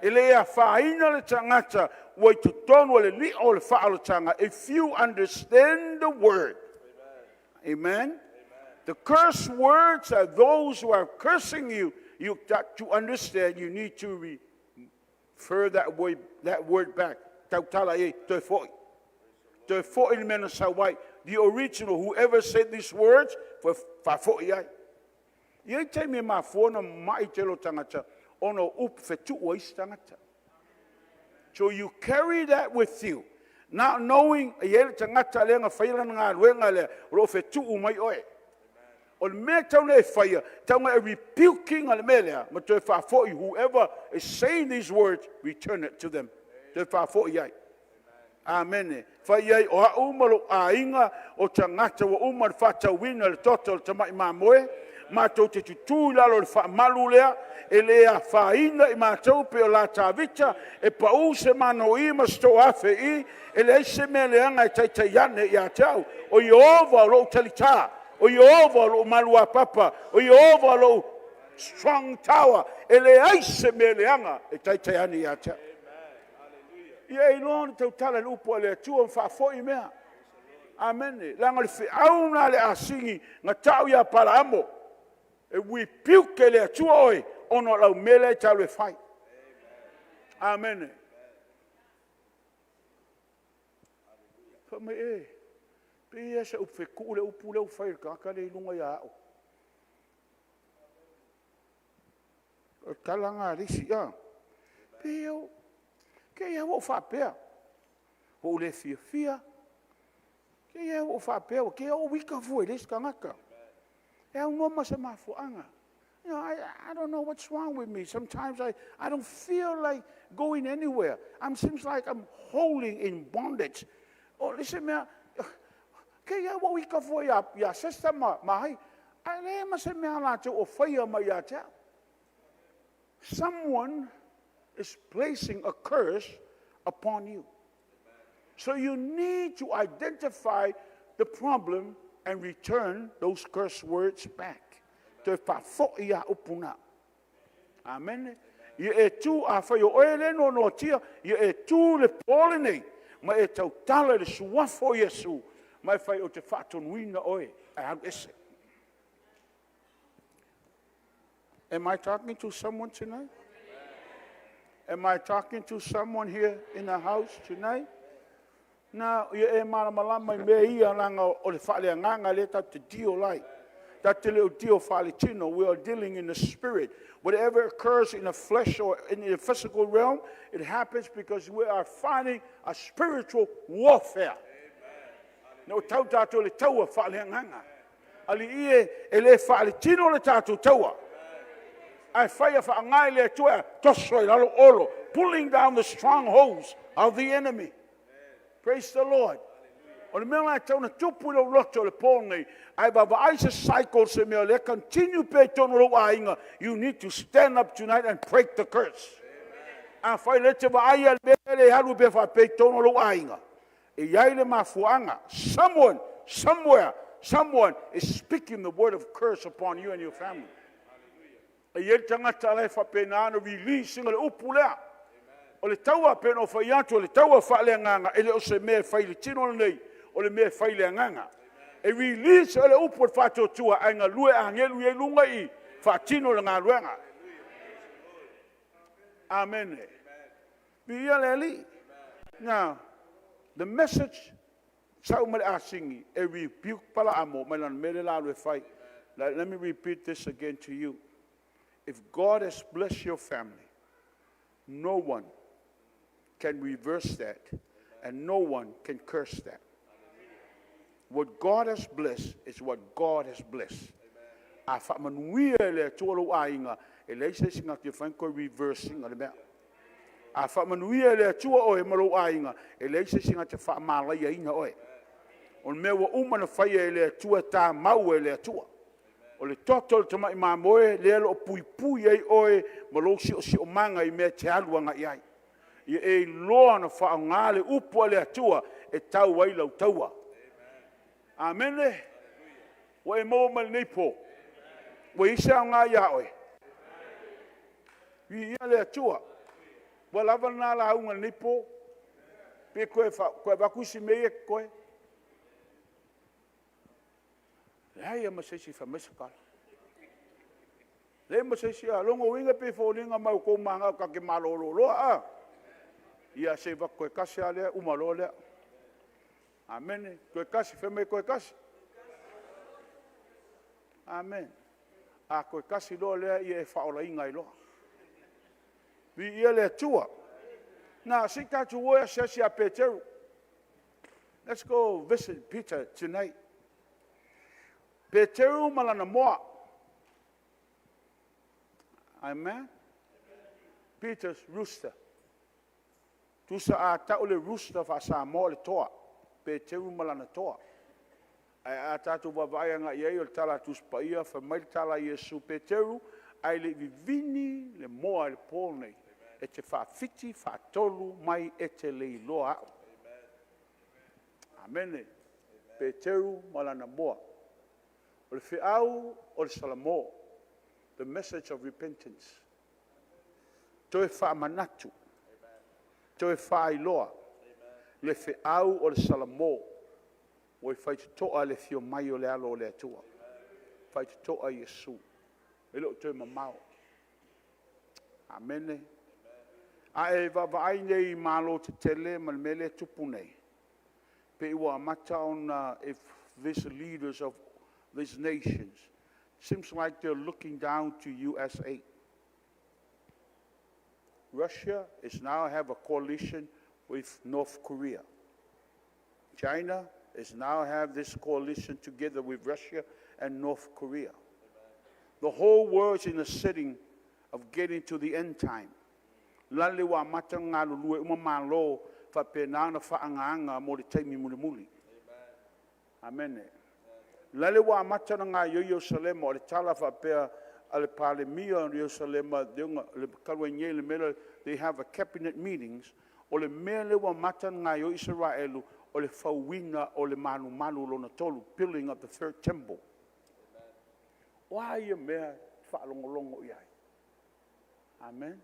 E le afaina le tagata ua i totonu o le lio o le faaolataga. If you understand the word. Amen. Amen. The curse words are those who are cursing you. You got to understand you need to refer that word, that word back. Tautala i ai, toe foi. Toe foi le mea na sau ai. The original, whoever said these words, faafoi ai. E i ai taimi e mafua ona mai tele o tagata ona o upu fetuu a isi tagata. So you carry that with you, not knowing e i ai le tagata lea na faia lana galuega lea, o lo o fetuu mai oe. O le mea e tatau ona e faia, e tatau ona e rebuke ina le mea lea, ma toe faafoi, whoever is saying these words, return it to them. Toe faafoi ai. Amene. Fai ai o au ma lou aiga o tagata ua uma ona faatauina le toto o le tamai mamoe, matou te tutu i lalo o le faamalu lea, e le afaina i matou pei o la Tavita, e pau se manogi ma se 1000 i i, e leai se mea leaga e taitai ane ia te au. O Ieova o lou talita, o Ieova o lou maluapapa, o Ieova o lou strong tower, e leai se mea leaga e taitai ane ia te au. Ia e iloa ona tautala i le upu a le Atua ma faafoi mea. Amene. Leaga o le feau lena a le asini na tau ia Palaamo, e rebuke e le Atua oe ona o lau mea lea e te alu e fai. Amene. Fai mai, e pei lava o se upu fetuu le upu lea ua fai e le tagata lea i luga ia au. O le tala lena a le isi, a. Pei lava ua ou faapea, ua ou le fiafia, te i lava ua ou faapea, te i ua ou ita fua i le isi tagata. E aunoa ma se mafuaaga. I don't know what's wrong with me. Sometimes I don't feel like going anywhere. It seems like I'm holding in bondage. O le isi mea, te i lava ua ou ita fua ia sister ma ai, ae leai ma se mea latou o faia mai ia te au. Someone is placing a curse upon you. So you need to identify the problem and return those curse words back. Toe faafoi lava upu na. Amene. Ia e tu, afai o oe lea e noanoatia, ia e tu i le po lenei ma e tautala i le suafa o Iesu ma e fai, ou te faatonuina oe e alu ese. Am I talking to someone tonight? Am I talking to someone here in the house tonight? Na, ia e malamalama i mea ia leaga o le faaleagaga lea tatou te deal ai. Tatou te le o deal faaletino, we are dealing in the spirit. Whatever occurs in the flesh or in the physical realm, it happens because we are fighting a spiritual warfare. Na o tau tatou i le taua faaleagaga. Alii e, e le faaletino le tatou taua. Ae fai a faaaoga e le Atua e toso ai lalo Olo, pulling down the strongholds of the enemy. Praise the Lord. O le mea la e tatau ona tupu i lou loto i le po lenei, ae vaavaai se cycle se mea o lea e continue pea i totonu o lou aiga, you need to stand up tonight and break the curse. Afai o lea e te vaai lava i le mea lea e alu pea faapea i totonu o lou aiga, e i ai le mafuaaga. Someone, somewhere, someone is speaking the word of curse upon you and your family. E i ai le tagata la e faapena ona release ina le upu lea. O le taua pei ona ou fai atu, o le taua faaleagaga, e le o se mea e fai i le tino lenei, o le mea e fai i le agaga. E release ai le upu a le faatuatua ae galue agelu ia i luga i i, faatino le galuega. Amene. Viia le Alii. Now, the message sau mai le asini e rebuke Palaamo mai lana mea lea o le a alu e fai. Let me repeat this again to you. If God has blessed your family, no one can reverse that and no one can curse that. What God has blessed is what God has blessed. A faamanuia e le Atua lou aiga, e leai se isi na te mafai ona toe reverse ina le mea. A faamanuia e le Atua oe ma lou aiga, e leai se isi na te faamalaiaina oe. O le mea ua uma ona faia e le Atua e tamau e le Atua. O le toto o le tamai mamoe lea o lo o puipui ai oe ma lou siosiomaga i mea e te alu agai i ai. Ia e iloa ona faaaoga le upu a le Atua e tau ai lau taua. Amene. Ua e maua mai lenei po? Ua i ai se aoga ia oe? Viia le Atua. Ua lava lena lauga i lenei po. Pe toe avatu isi mea ia e totoe? Leai lava ma se isi e fai mai se tala. Leai ma se isi. O lona uiga e pei e foliga mai ua outou mananao tatou te malolo loa a? Ia se i avatu toe tasi lava lea uma loa lea. Amene. Toe tasi. Fai mai toe tasi. Amene. A toe tasi loa lea ia e faaolaina ai loa. Viia le Atua. Now, se i tatou o e asiasi ia Peteru. Let's go visit Peter tonight. Peteru ma lana moa. Amen. Peter's rooster. Tusa a tau le rooster faa-Samoa o le toa. Peteru ma lana toa. Ae a tatou vaavaai agai i ai o le tala a le Tusi Paia, fai mai le tala a Iesu, Peteru, ae le i vivini le moa i le po lenei, e te faafiti faatolu mai e te le iloa au. Amene. Peteru ma lana moa. O le feau o le Salamo, the message of repentance. Toe faamanatu, toe faailoa le feau o le Salamo ua faitotoa le afio mai o le alo o le Atua, faitotoa Iesu, e le o toe mamao. Amene. A e vaavaai nei i malo tetele ma le mea lea e tupu nei, pei ua amata ona, if these leaders of these nations seems like they're looking down to USA. Russia is now have a coalition with North Korea. China is now have this coalition together with Russia and North Korea. The whole world is in a setting of getting to the end time. Lale ua amata ona galulue uma malo faapena ona faaagaaga mo le taimi mulimuli. Amene. Lale ua amata ona gaoioi Ierusalema, o le tala faapea a le Palemia o Ierusalema talu ai nei i le mea lea, they have a cabinet meetings, o le mea lea ua amata ona gaoioi Isaraelu, o le fauina o le malumalu lona tolu, building of the third temple. O a ia mea e faalogologo i ai? Amen.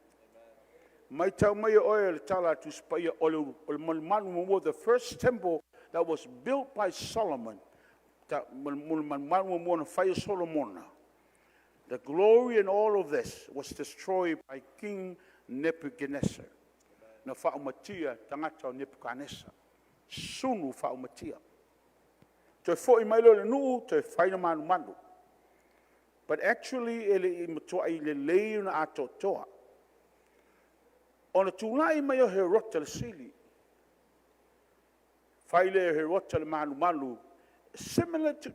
Matau mai oe i le tala a le Tusi Paia, o le malumalu muamua, the first temple that was built by Solomon, mo le malumalu muamua na fai e Solomona, the glory and all of this was destroyed by King Nebuchadnezzar. Na faaumatia e tagata o Nebuchadnezzar, sulu faaumatia. Toe foi mai lea o le nuu toe fai le malumalu. But actually e le i matuai lelei ona atoatoa. Ona tulai mai o Herota le sili, fai lea e Herota le malumalu, similar to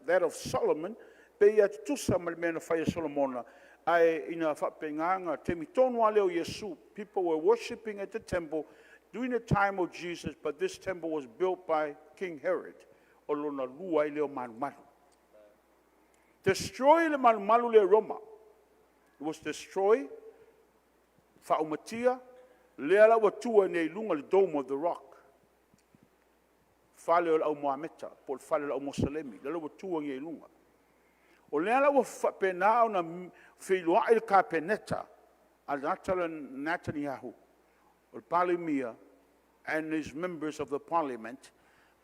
that of Solomon, pei e tutusa ma le mea na fai e Solomona, ae ina faapena ona taimi tonu lava lea o Iesu, people were worshipping at the temple during the time of Jesus, but this temple was built by King Herod. O lona lua ai lea o malumalu. Destroy le malumalu lea e Roma. It was destroyed, faaumatia, lea la ua tua nei i luga le Dome of the Rock, fale o le au Moameta po o le fale o le au Musalemi, lea la ua tua nei i luga. O lea la ua faapena ona feiloai le Kapeneta a le tagata lea o Netanyahu, o le Palemia and his members of the parliament,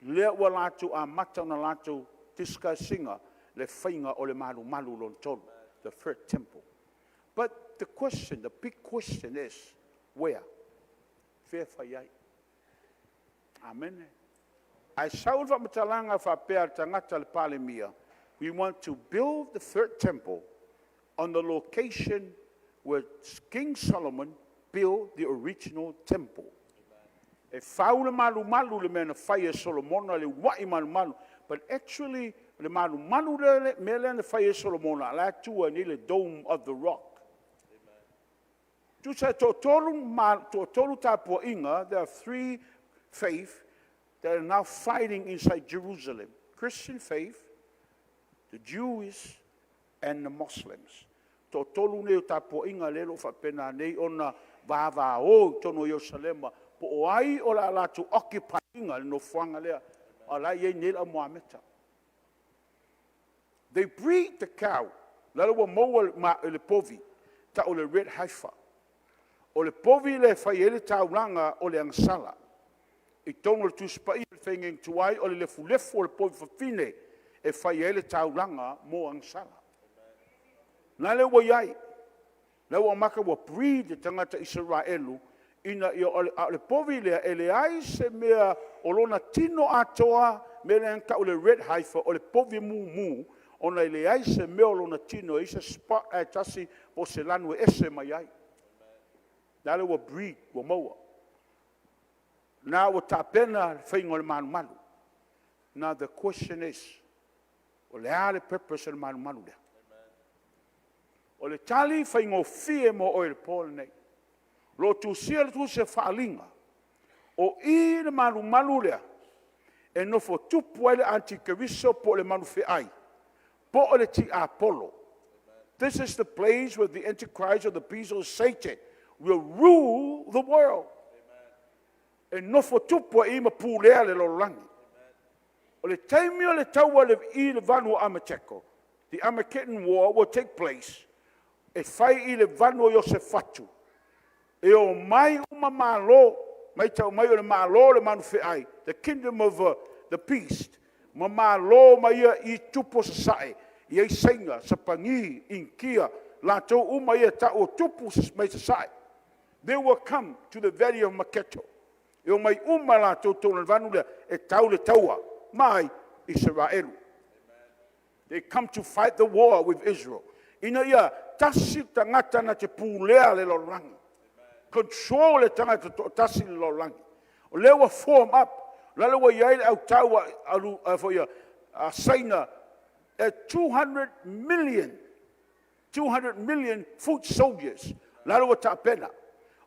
lea ua latou amata ona latou discuss ina le faiga o le malumalu lona tolu, the third temple. But the question, the big question is, where? Fea fai ai? Amene. Ae sau le faamatalaga faapea a le tagata le Palemia, we want to build the third temple on the location where King Solomon built the original temple. E fau le malumalu le mea na fai e Solomona le uluai malumalu. But actually, le malumalu lea, mea lea na fai e Solomona, la e tua nei le Dome of the Rock. Tusa e toatolu, toatolu tapuaiga, there are three faith. that are now fighting inside Jerusalem. Christian faith, the Jewish, and the Muslims. Toatolu nei o tapuaiga lea o lo o faapena nei ona vavao i totonu o Ierusalema, po o ai o le a latou occupy ina le nofoaga lea, a o la e i ai nei le au Moameta. They breed the cow. O la ua maua le povi, e tau o le red heifer. O le povi lea e fai ai le taulaga o le agasala. I totonu o le Tusi Paia o le Faiga Tuai, o le lefulefu o le povi fafine e fai ai le taulaga mo agasala. O lale ua i ai, o la ua amata ua breed le tagata Isaraelu, ina ia, a o le povi lea, e leai se mea o lona tino atoa, mea lea na tau o le red heifer, o le povi mumu, ona e leai se mea o lona tino e i ai se spot ae tasi po o se lanu e ese mai ai. O lale ua breed, ua maua. O lena ua tapena le faiga o le malumalu. Now the question is, o le a le purpose o le malumalu lea? O le tali faigofie mo oe i le po lenei. O lo o tusia i le tusi o le Faaaliga, o i le malumalu lea e nofo tupu ai le Atikeriso po o le manufeai po o le tiapolo. This is the place where the antichrist or the beast or Satan will rule the world. E nofo tupu ai i i ma pulea le lalolagi. O le taimi o le taua i le vanu o Amateko, the Armageddon war will take place, e fai i le vanu o Iosefatu, e omai uma malo, matau mai o le malo o le manufeai, the kingdom of the beast, ma malo ma ia i tupu o sasae, e i ai Saina, Sapani, Initia, latou uma ia e tau o tupu mai sasae. They will come to the valley of Maketo. E omai uma latou i totonu o le vanu lea e tau le taua ma ai? Isaraelu. They come to fight the war with Israel. Ina ia tasi le tagata na te pulea le lalolagi. Control e le tagata e toatasi le lalolagi. O lea ua form up, o lea ua i ai le autao a Saina e 200 million, 200 million foot soldiers. O la ua tapena.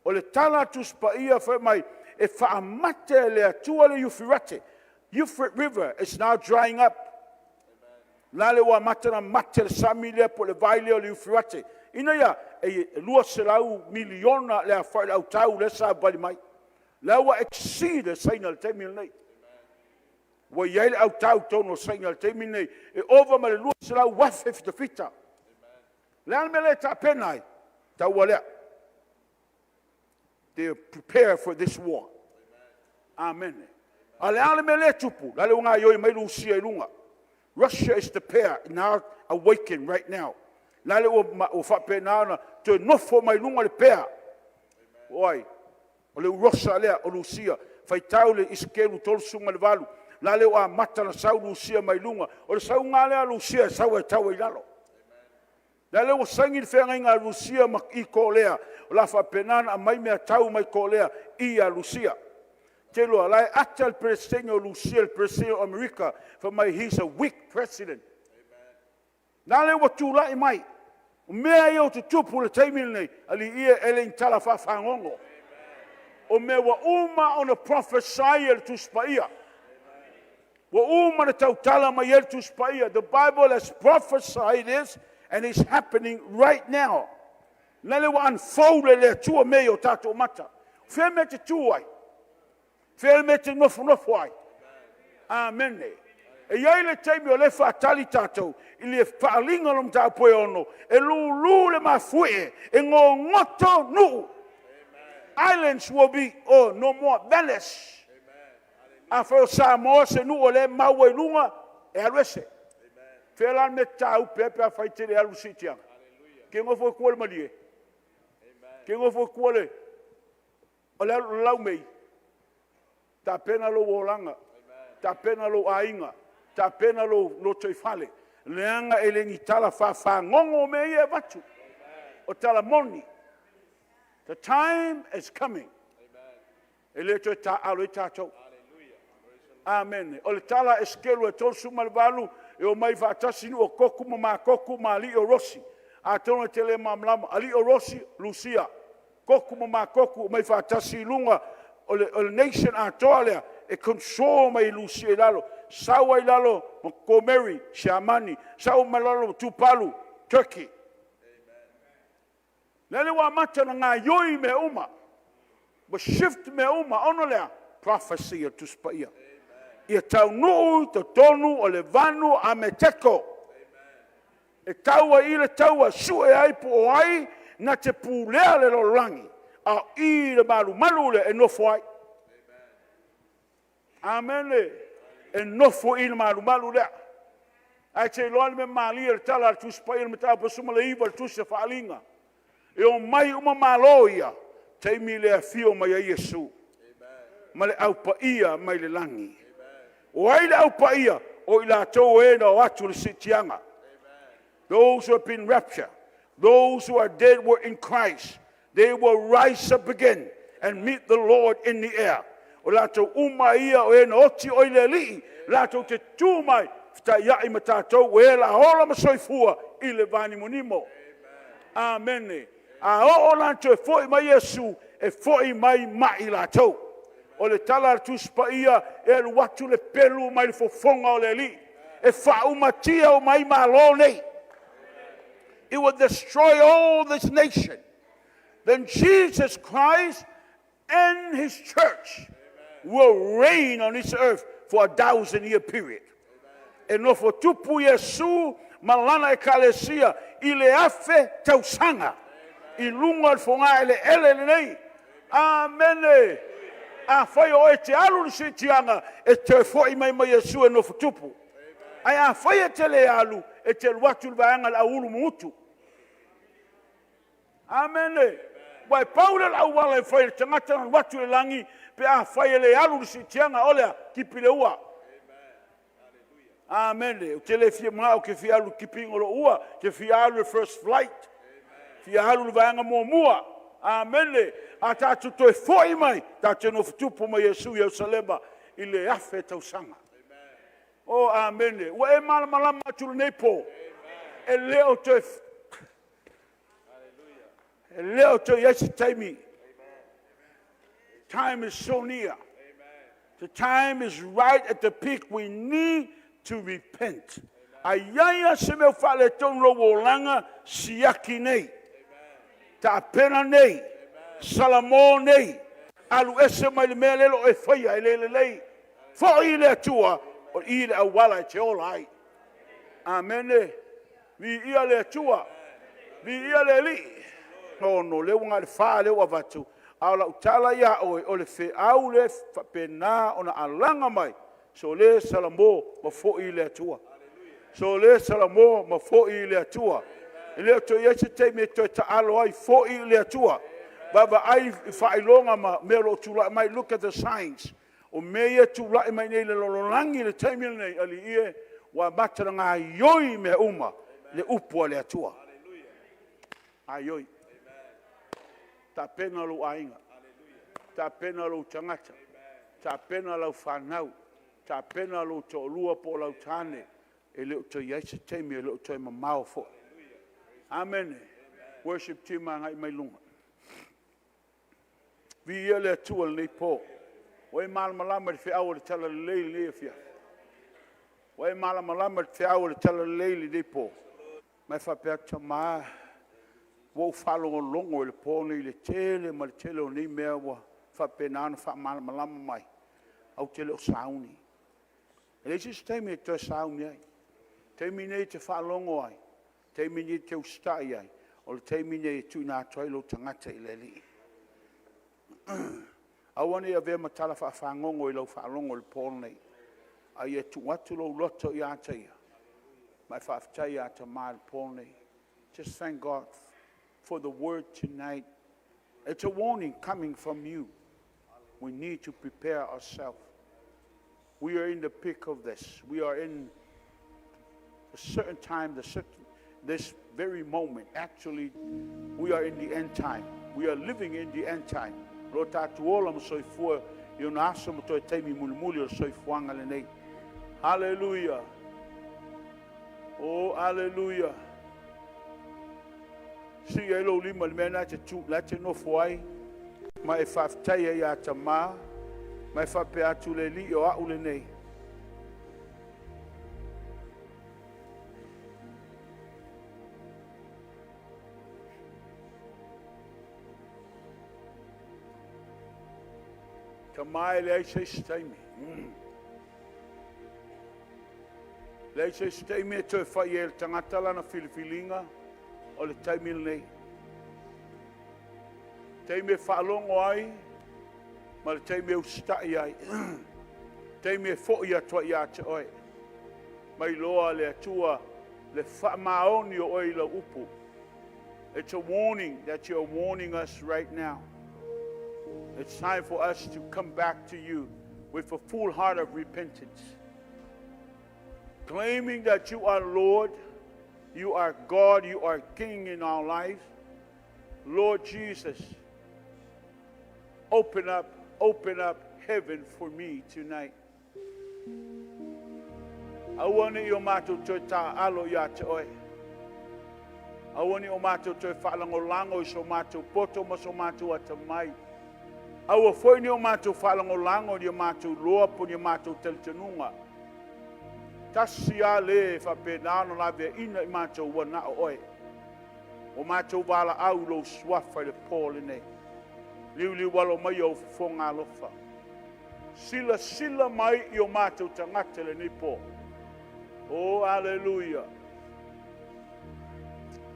O le tala a le Tusi Paia fai mai, e faamate e le Atua le Eufirate. Euphrates River is now drying up. La le ua amata ona mate le sami lea po o le vai lea o le Eufirate. Ina ia, e 200 miliona le aofai o le autau lea e savavali mai. La ua exceed le Saina i le taimi lenei. Ua i ai le autau i totonu o Saina i le taimi lenei, e ova ma le 200,000 fitafita. O le a le mea lea e tapena ai? Taua lea. They are prepared for this war. Amen. A o le a le mea lea e tupu? La le ua gaoioi mai Rusia i luga. Russia is the pair now awaken right now. La le ua faapena ona toe nofo mai luga le pea. O ai? O le Urosa lea, o Rusia. Faitau le Isikelu 38, la le ua amata ona sau Rusia mai luga. O le sauga lava lea a Rusia e sau e tau ai i lalo. La le ua saini le feagaiga a Rusia ma Korea, o le a faapena ona aumai mea tau mai Korea ia Rusia. Ou te iloa o la e ata le Peresetene o Rusia i le Peresetene o Amerika, fai mai he's a weak president. La lea ua tulai mai, o mea ia ua tutupu i le taimi lenei, alii e, e le ni tala faafagogo. O mea ua uma ona prophesy e le Tusi Paia. Ua uma ona tautala mai ai le Tusi Paia. The Bible has prophesied this and it's happening right now. Lele ua unfold e le Atua mea i o tatou mata. O fea mea te tu ai? Fea mea te nofonofo ai? Amene. E i ai le taimi o lea e faatali tatou i le faaaliga o le mataupu e 6, e lulu le mafuie, e gogoto nuu. Islands will be, oh, no more, vanish. Afai o Samoa se nuu o lea e mau ai luga, e alu ese. Fea la le mea e taupe ai pe a fai e te le alu i le siitiaga? Ke nofo i tua le malie? Ke nofo i tua le o le laumei? Tapena lou olaga, tapena lou aiga, tapena lou lotoifale, leaga e le ni tala faafagogo mea ia e avatu. O tala moni. The time is coming. E le toe taaalo ai tatou. Amene. O le tala a Esekelu e 38, e omai faatasi nuu o Koku ma Makoku ma alii o Rosi. Atonu e te le malamalama, alii o Rosi, Rusia. Koku ma Makoku, omai faatasi i luga o le nation atoa lea E control mai Lusia i lalo, sau ai i lalo ma Komeri, Siamani, sau mai lalo ma Tupalu, Turkey. Lele ua amata ona gaoioi mea uma, ua shift mea uma, ona o le a? Prophecy a le Tusi Paia. Ia taunuu i totonu o le vanu a Meteko. E tau ai i i le taua e sue ai po o ai na te pulea le lalolagi, a o i le malumalu lea e nofo ai. Amene. E nofo i i le malumalu lea. Ae te iloa le mea malie o le tala a le Tusi Paia i le Mataupu 19 o le Tusi o Faaaliga, e omai uma Malo ia, taimi lea e afio mai ai Iesu ma le Au Paia mai le lagi. O ai le Au Paia? O i latou e na o atu i le siitiaga. Those who have been raptured, those who are dead were in Christ, they will rise up again and meet the Lord in the air. O latou uma ia o e na oti o i le Alii, latou te tu mai fetaiai ma tatou o e o le a ola ma soifua i le vanimonimo. Amene. A oo la ina toe foi mai Iesu, e foi mai ma i latou. O le tala a le Tusi Paia, e alu atu le pelu mai le fofoga o le Alii e faaumatia uma ai Malo nei. It will destroy all this nation. Then Jesus Christ and his church will reign on this earth for a 1,000 year period. E nofo tupu Iesu ma lana ekalesia i le 1,000 tausaga i luga o le fogaeleele lenei. Amene. Afai o oe e te alu i le siitiaga, e te toe foi mai ma Iesu e nofo tupu. Ae afai e te le alu, e te alu atu i le vaega a le au uluumutu. Amene. Aua e pau lea o le auala e mafai e le tagata ona alu atu i le lagi pe afai e le alu i le siitiaga, o le a? Tipi i le ua. Amene. Ou te le fia manao ou te fia alu i le tipiina o lou ua, ou te fia alu i le first flight, fia alu i le vaega muamua. Amene. A tatou toe foi mai, tatou te nofo tupu ma Iesu i Yerusalema i le 1,000 tausaga. Oh, amene. Ua e malamalama atu i lenei po? E le o toe i ai se taimi. Time is so near. The time is right at the peak. We need to repent. A i ai lava se mea o faaletonu i lou olaga, siaki nei. Tapena nei. Salamo nei. Alu ese mai le mea lea o e faia e le lelei. Foi i le Atua, o i le auala e te ola ai. Amene. Viia le Atua. Viia le Alii. No, no, lea ua na o le 4 lea ua avatu, a o lau tala ia oe, o le feau lea e faapena ona alaga mai, sole salamo ma foi i le Atua. Sole salamo ma foi i le Atua. E le o toe i ai se taimi e toe taalo ai, foi i le Atua. Vaavaai i faailoga ma mea o lo o tulai mai. Look at the signs. O mea ia e tulai mai nei i le lalolagi i le taimi lenei, alii e, ua amata ona gaoioi mea uma le upu a le Atua. Gaoioi. Tapena lou aiga, tapena lou tagata, tapena lau fanau, tapena lou toalua po o lau tane, e le o toe i ai se taimi e le o toe mamao foi. Amene. Worship team, agai mai i luma. Viia le Atua i lenei po. Ua e malamalama i le feau o le Talalelei i lenei afiafi? Ua e malamalama i le feau o le Talalelei i lenei po? Ma e faapea atu, Tama, ua ou faalogologo i le po lenei i le tele ma le tele o nei mea ua faapena ona faamalamalama mai, ae ou te le o sauni. E leai se isi taimi e toe sauni ai. O le taimi lenei e te faalogo ai, o le taimi lenei e te usitai ai, o le taimi lenei e tuuina atu ai lou tagata i le Alii. Aua ne i avea ma tala faafagogo i lau faalogo i le po lenei, a ia tuu atu lou loto ia te Ia ma e faafetai ia Tama i le po lenei. Just thank God for the word tonight. It's a warning coming from you. We need to prepare ourselves. We are in the peak of this. We are in a certain time, this very moment. Actually, we are in the end time. We are living in the end time. Lo tatou ola ma soifua i ona aso ma toe taimi mulimuli o le soifuaga lenei. Hallelujah. Oh, hallelujah. Sii ai lou lima i le mea na te, tu, la te nofo ai, ma e faafetai ai ia Tamā. Ma e faapea atu le Alii o a'u lenei. Tama e leai se isi taimi. Leai se isi taimi e toe fai ai e le tagata lana filifiliga, o le taimi lenei. Taimi e faalogo ai ma le taimi e usitai ai. Taimi e foi atu ai ia te oe. Mai loa le Atua le faamaoni o oe i lau upu. It's a warning that you're warning us right now. It's time for us to come back to you with a full heart of repentance, claiming that you are Lord, you are God, you are King in our lives. Lord Jesus, open up heaven for me tonight. Aua ne i o matou toe taaalo ia te oe. Aua ne i o matou toe faalagolago i so matou poto ma so matou atamai. Aua foi ne i o matou faalagolago i o matou iloa po o ni o matou talitonuga. Tasi lava le e faapena ona laveaiina i matou ua na o oe. O matou valaau i lou suafa i le po lenei. Liuliu alo mai ou fofoga alofa. Silasila mai i o matou tagata i lenei po. Oh, aleluia.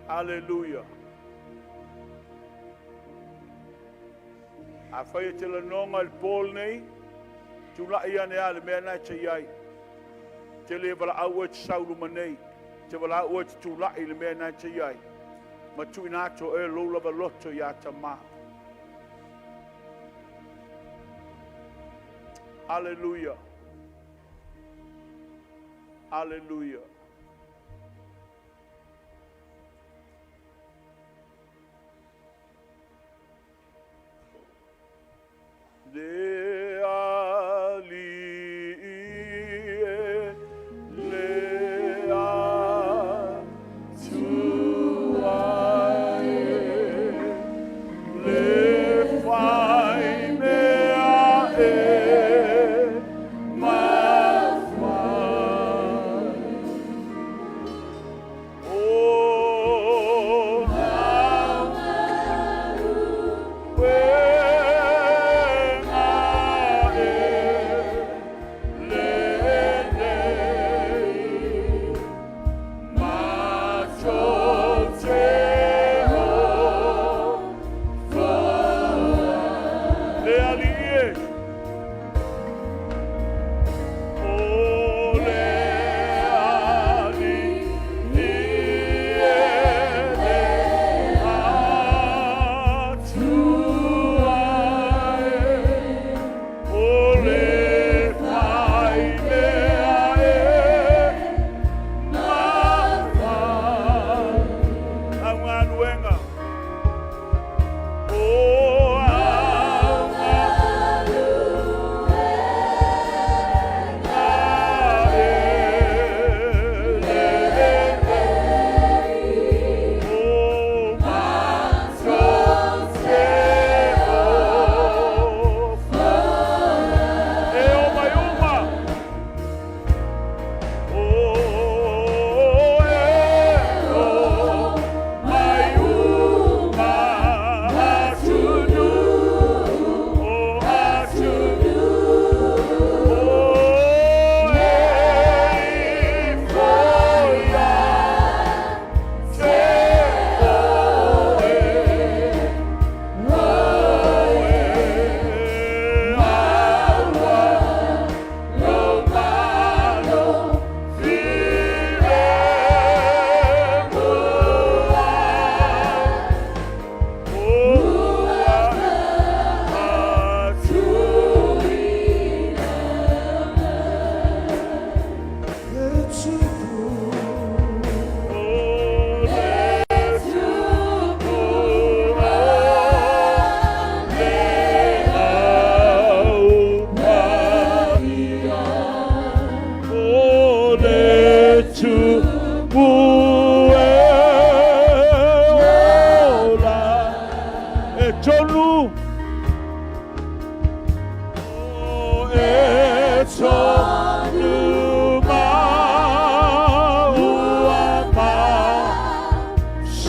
Aleluia. Afai e te lagona i le po lenei, tulai ane lava i le mea lena e te i ai. Te le valaau oe e te sau i luma nei. Te valaau oe e te tulai i le mea lena e te i ai. Ma tuuina atu e lou lava loto ia Tamā. Hallelujah. Hallelujah. Le Alii e, le Atua e, le fai mea e mafai.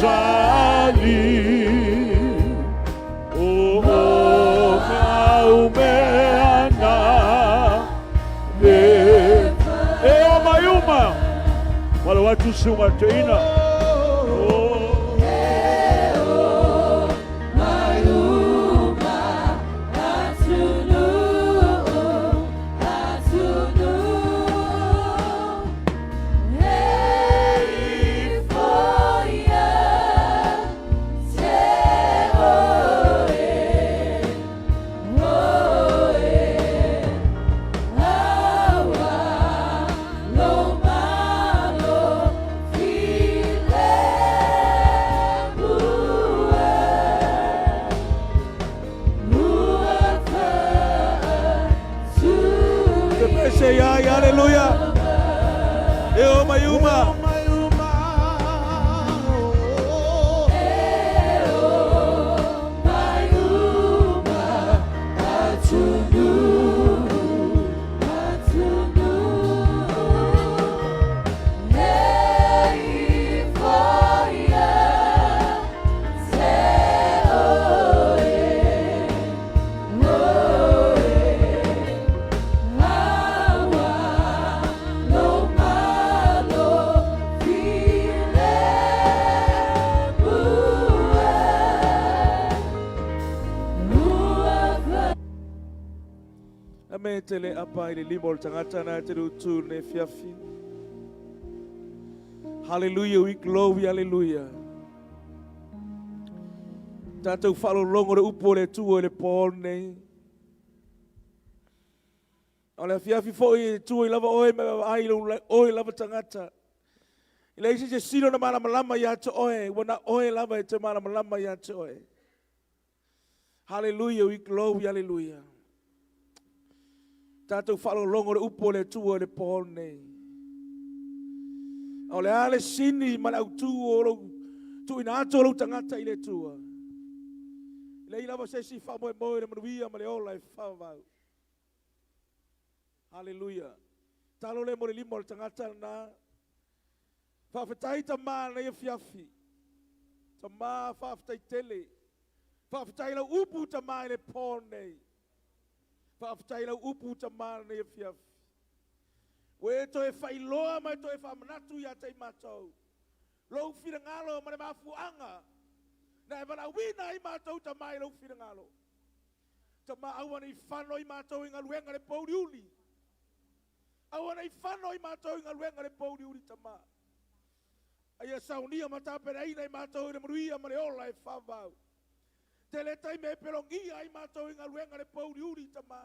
Sali O o mea na le E o mai uma Wala watu sunga te ina. Te pese ia, aleluia. E o mai uma. Ame te le apa i le lima o le tagata na te rutu ne fiafi. Hallelujah, we glory, hallelujah. Tātou whaalolongo le upu o le Atua i le po nei. O le afiafi foi e tua i lava oe me ai lo oe lava tagata. I le isi se silo na malamalama ia te oe, ua na oe lava e te malamalama ia te oe. Hallelujah, we glory, hallelujah. Tātou whaalolongo le upu o le Atua i le po nei. O le a le sini ma le autu o lou tuuina atu o lou tagata i le Atua. E leai lava se isi faamoemoe i le manuia ma le ola e faavavau. Haleluia. Talo le mo le lima o le tagata lena. Faafetai Tama i lenei afiafi. Tama, faafetai tele. Faafetai lau upu Tama i le po nei. Faafetai lau upu Tama i lenei afiafi. Ua e toe faailoa ma e toe faamanatu ia te i matou lou finagalo ma le mafuaaga na e valaauina ai matou Tama i lou finagalo. Tama, aua ne i fano i matou i galuega le pouliuli. Aua ne i fano i matou i galuega le pouliuli, Tama. A ia saunia ma tapenaina i matou i le manuia ma le ola e faavavau. Tele taimi e pelogia ai matou i galuega le pouliuli, Tama.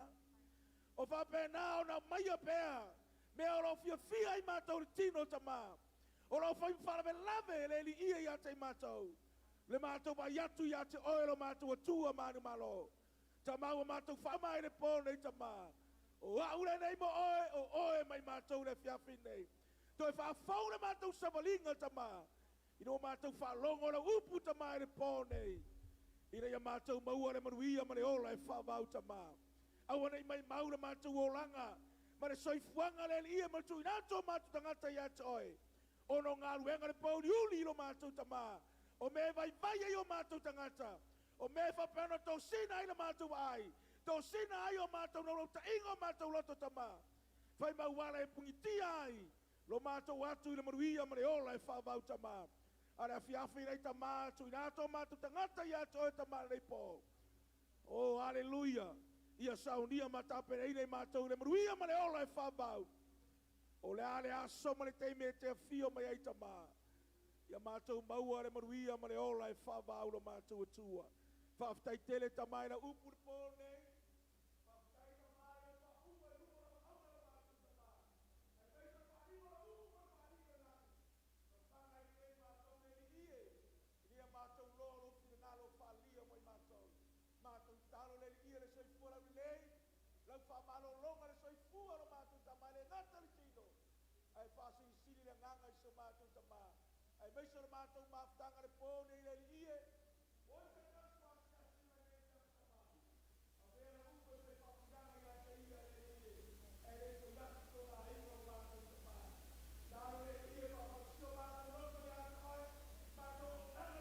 O faapena ona aumaia pea mea o lo o fiafia ai matou i le tino, Tama. O lo o fai ma faalavelave e le Alii ia te i matou. Le matou vaai atu ia te oe lo matou Atua manumalo. Tama, ua matou faamai i le po nei, Tama. O au lenei mo oe, o oe mai matou le afiafi nei. Toe faafou le matou savaliga, Tama, ina ua matou faalogo lau upu, Tama, i le po nei, ina ia matou maua le manuia ma le ola e faavau, Tama. Aua ne i maimau le matou olaga ma le soifuaga le Alii ma le tuuina atu o matou tagata ia te oe, ona o galuega le pouliuli i lo matou Tama, o mea e vaivai ai o matou tagata, o mea e faapea ona tosina ai le matou vaai, tosina ai o matou naulautaiga o matou loto, Tama. Fai mau ala e pugitia ai lo matou atu i le manuia ma le ola e faavau, Tama. A le afiafi nei, Tama, tuuina atu o matou tagata ia te oe, Tama, lenei po. Oh, haleluia. Ia saunia ma tapenaina i matou i le manuia ma le ola e faavau. O le a le aso ma le taimi e te afio mai ai, Tama. Ia matou maua le manuia ma le ola e faavau lo matou Atua. Faafetai tele, Tama, i lau upu i le po nei. Faafetai, Tama, i lau faaupuga i luma o lau auauna lo matou Tama. Aemaise o le faaaliga o lau upu ma le faaaliga lelei. Fafaga i lenei matou le Alii e, ina ia matou loa lou finagalo faaalia mo i matou. Matou talo le Alii e le soifua laulelei, lau faamalologa le soifua lo matou Tama e le gata i le tino, ae faasilisili le agaga i so matou Tama, aemaise o le matou mafutaga le po nei le Alii e. O se tasi o asiasi mai nei tagata mau. Avea lau upu e fai faamanuiaga ia te ia le Alii e, ae le toe atu tona aiga o matou Tama. Talo le Alii e faamalosia o matou loto ia te oe, matou auaunaga.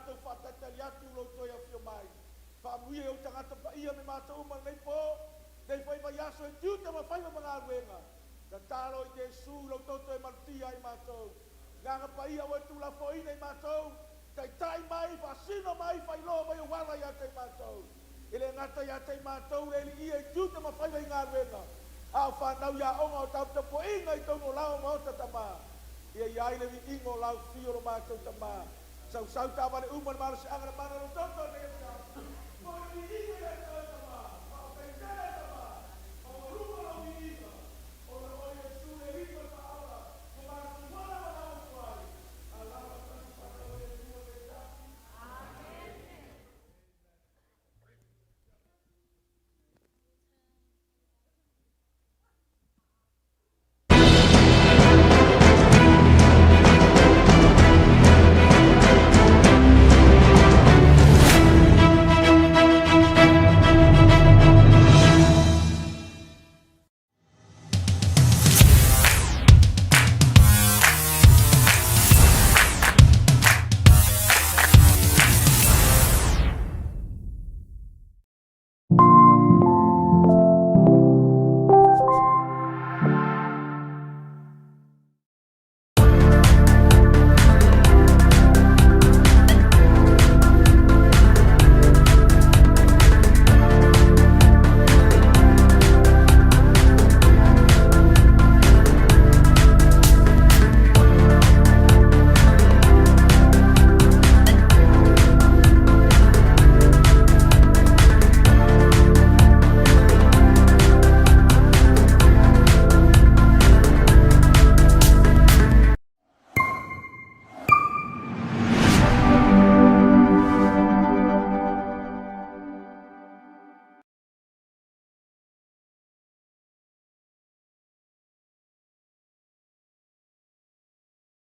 matou faatalitali atu i Lou toe afio mai. Faamanuia i Ou tagata paia me matou uma i lenei po, lenei foi vaiaso i tiute ma faiva ma galuega. Tatalo i Iesu i Lou toto e malutia ai matou. Agaga Paia ua e tuulafoaina i matou, taitai mai, faasino mai, faailoa mai Ou ala ia te i matou. E le gata ia te i matou le Eliia i tiute ma faiva i galuega, a o fanau i aoga o taputapuaiga i totonu o lao o maota tama. Ia i ai le viiga o lau fio lo matou tama. Sausau taavale uma le malosiaga le mana o lou toto nei afiafi. Foi le viiga ia te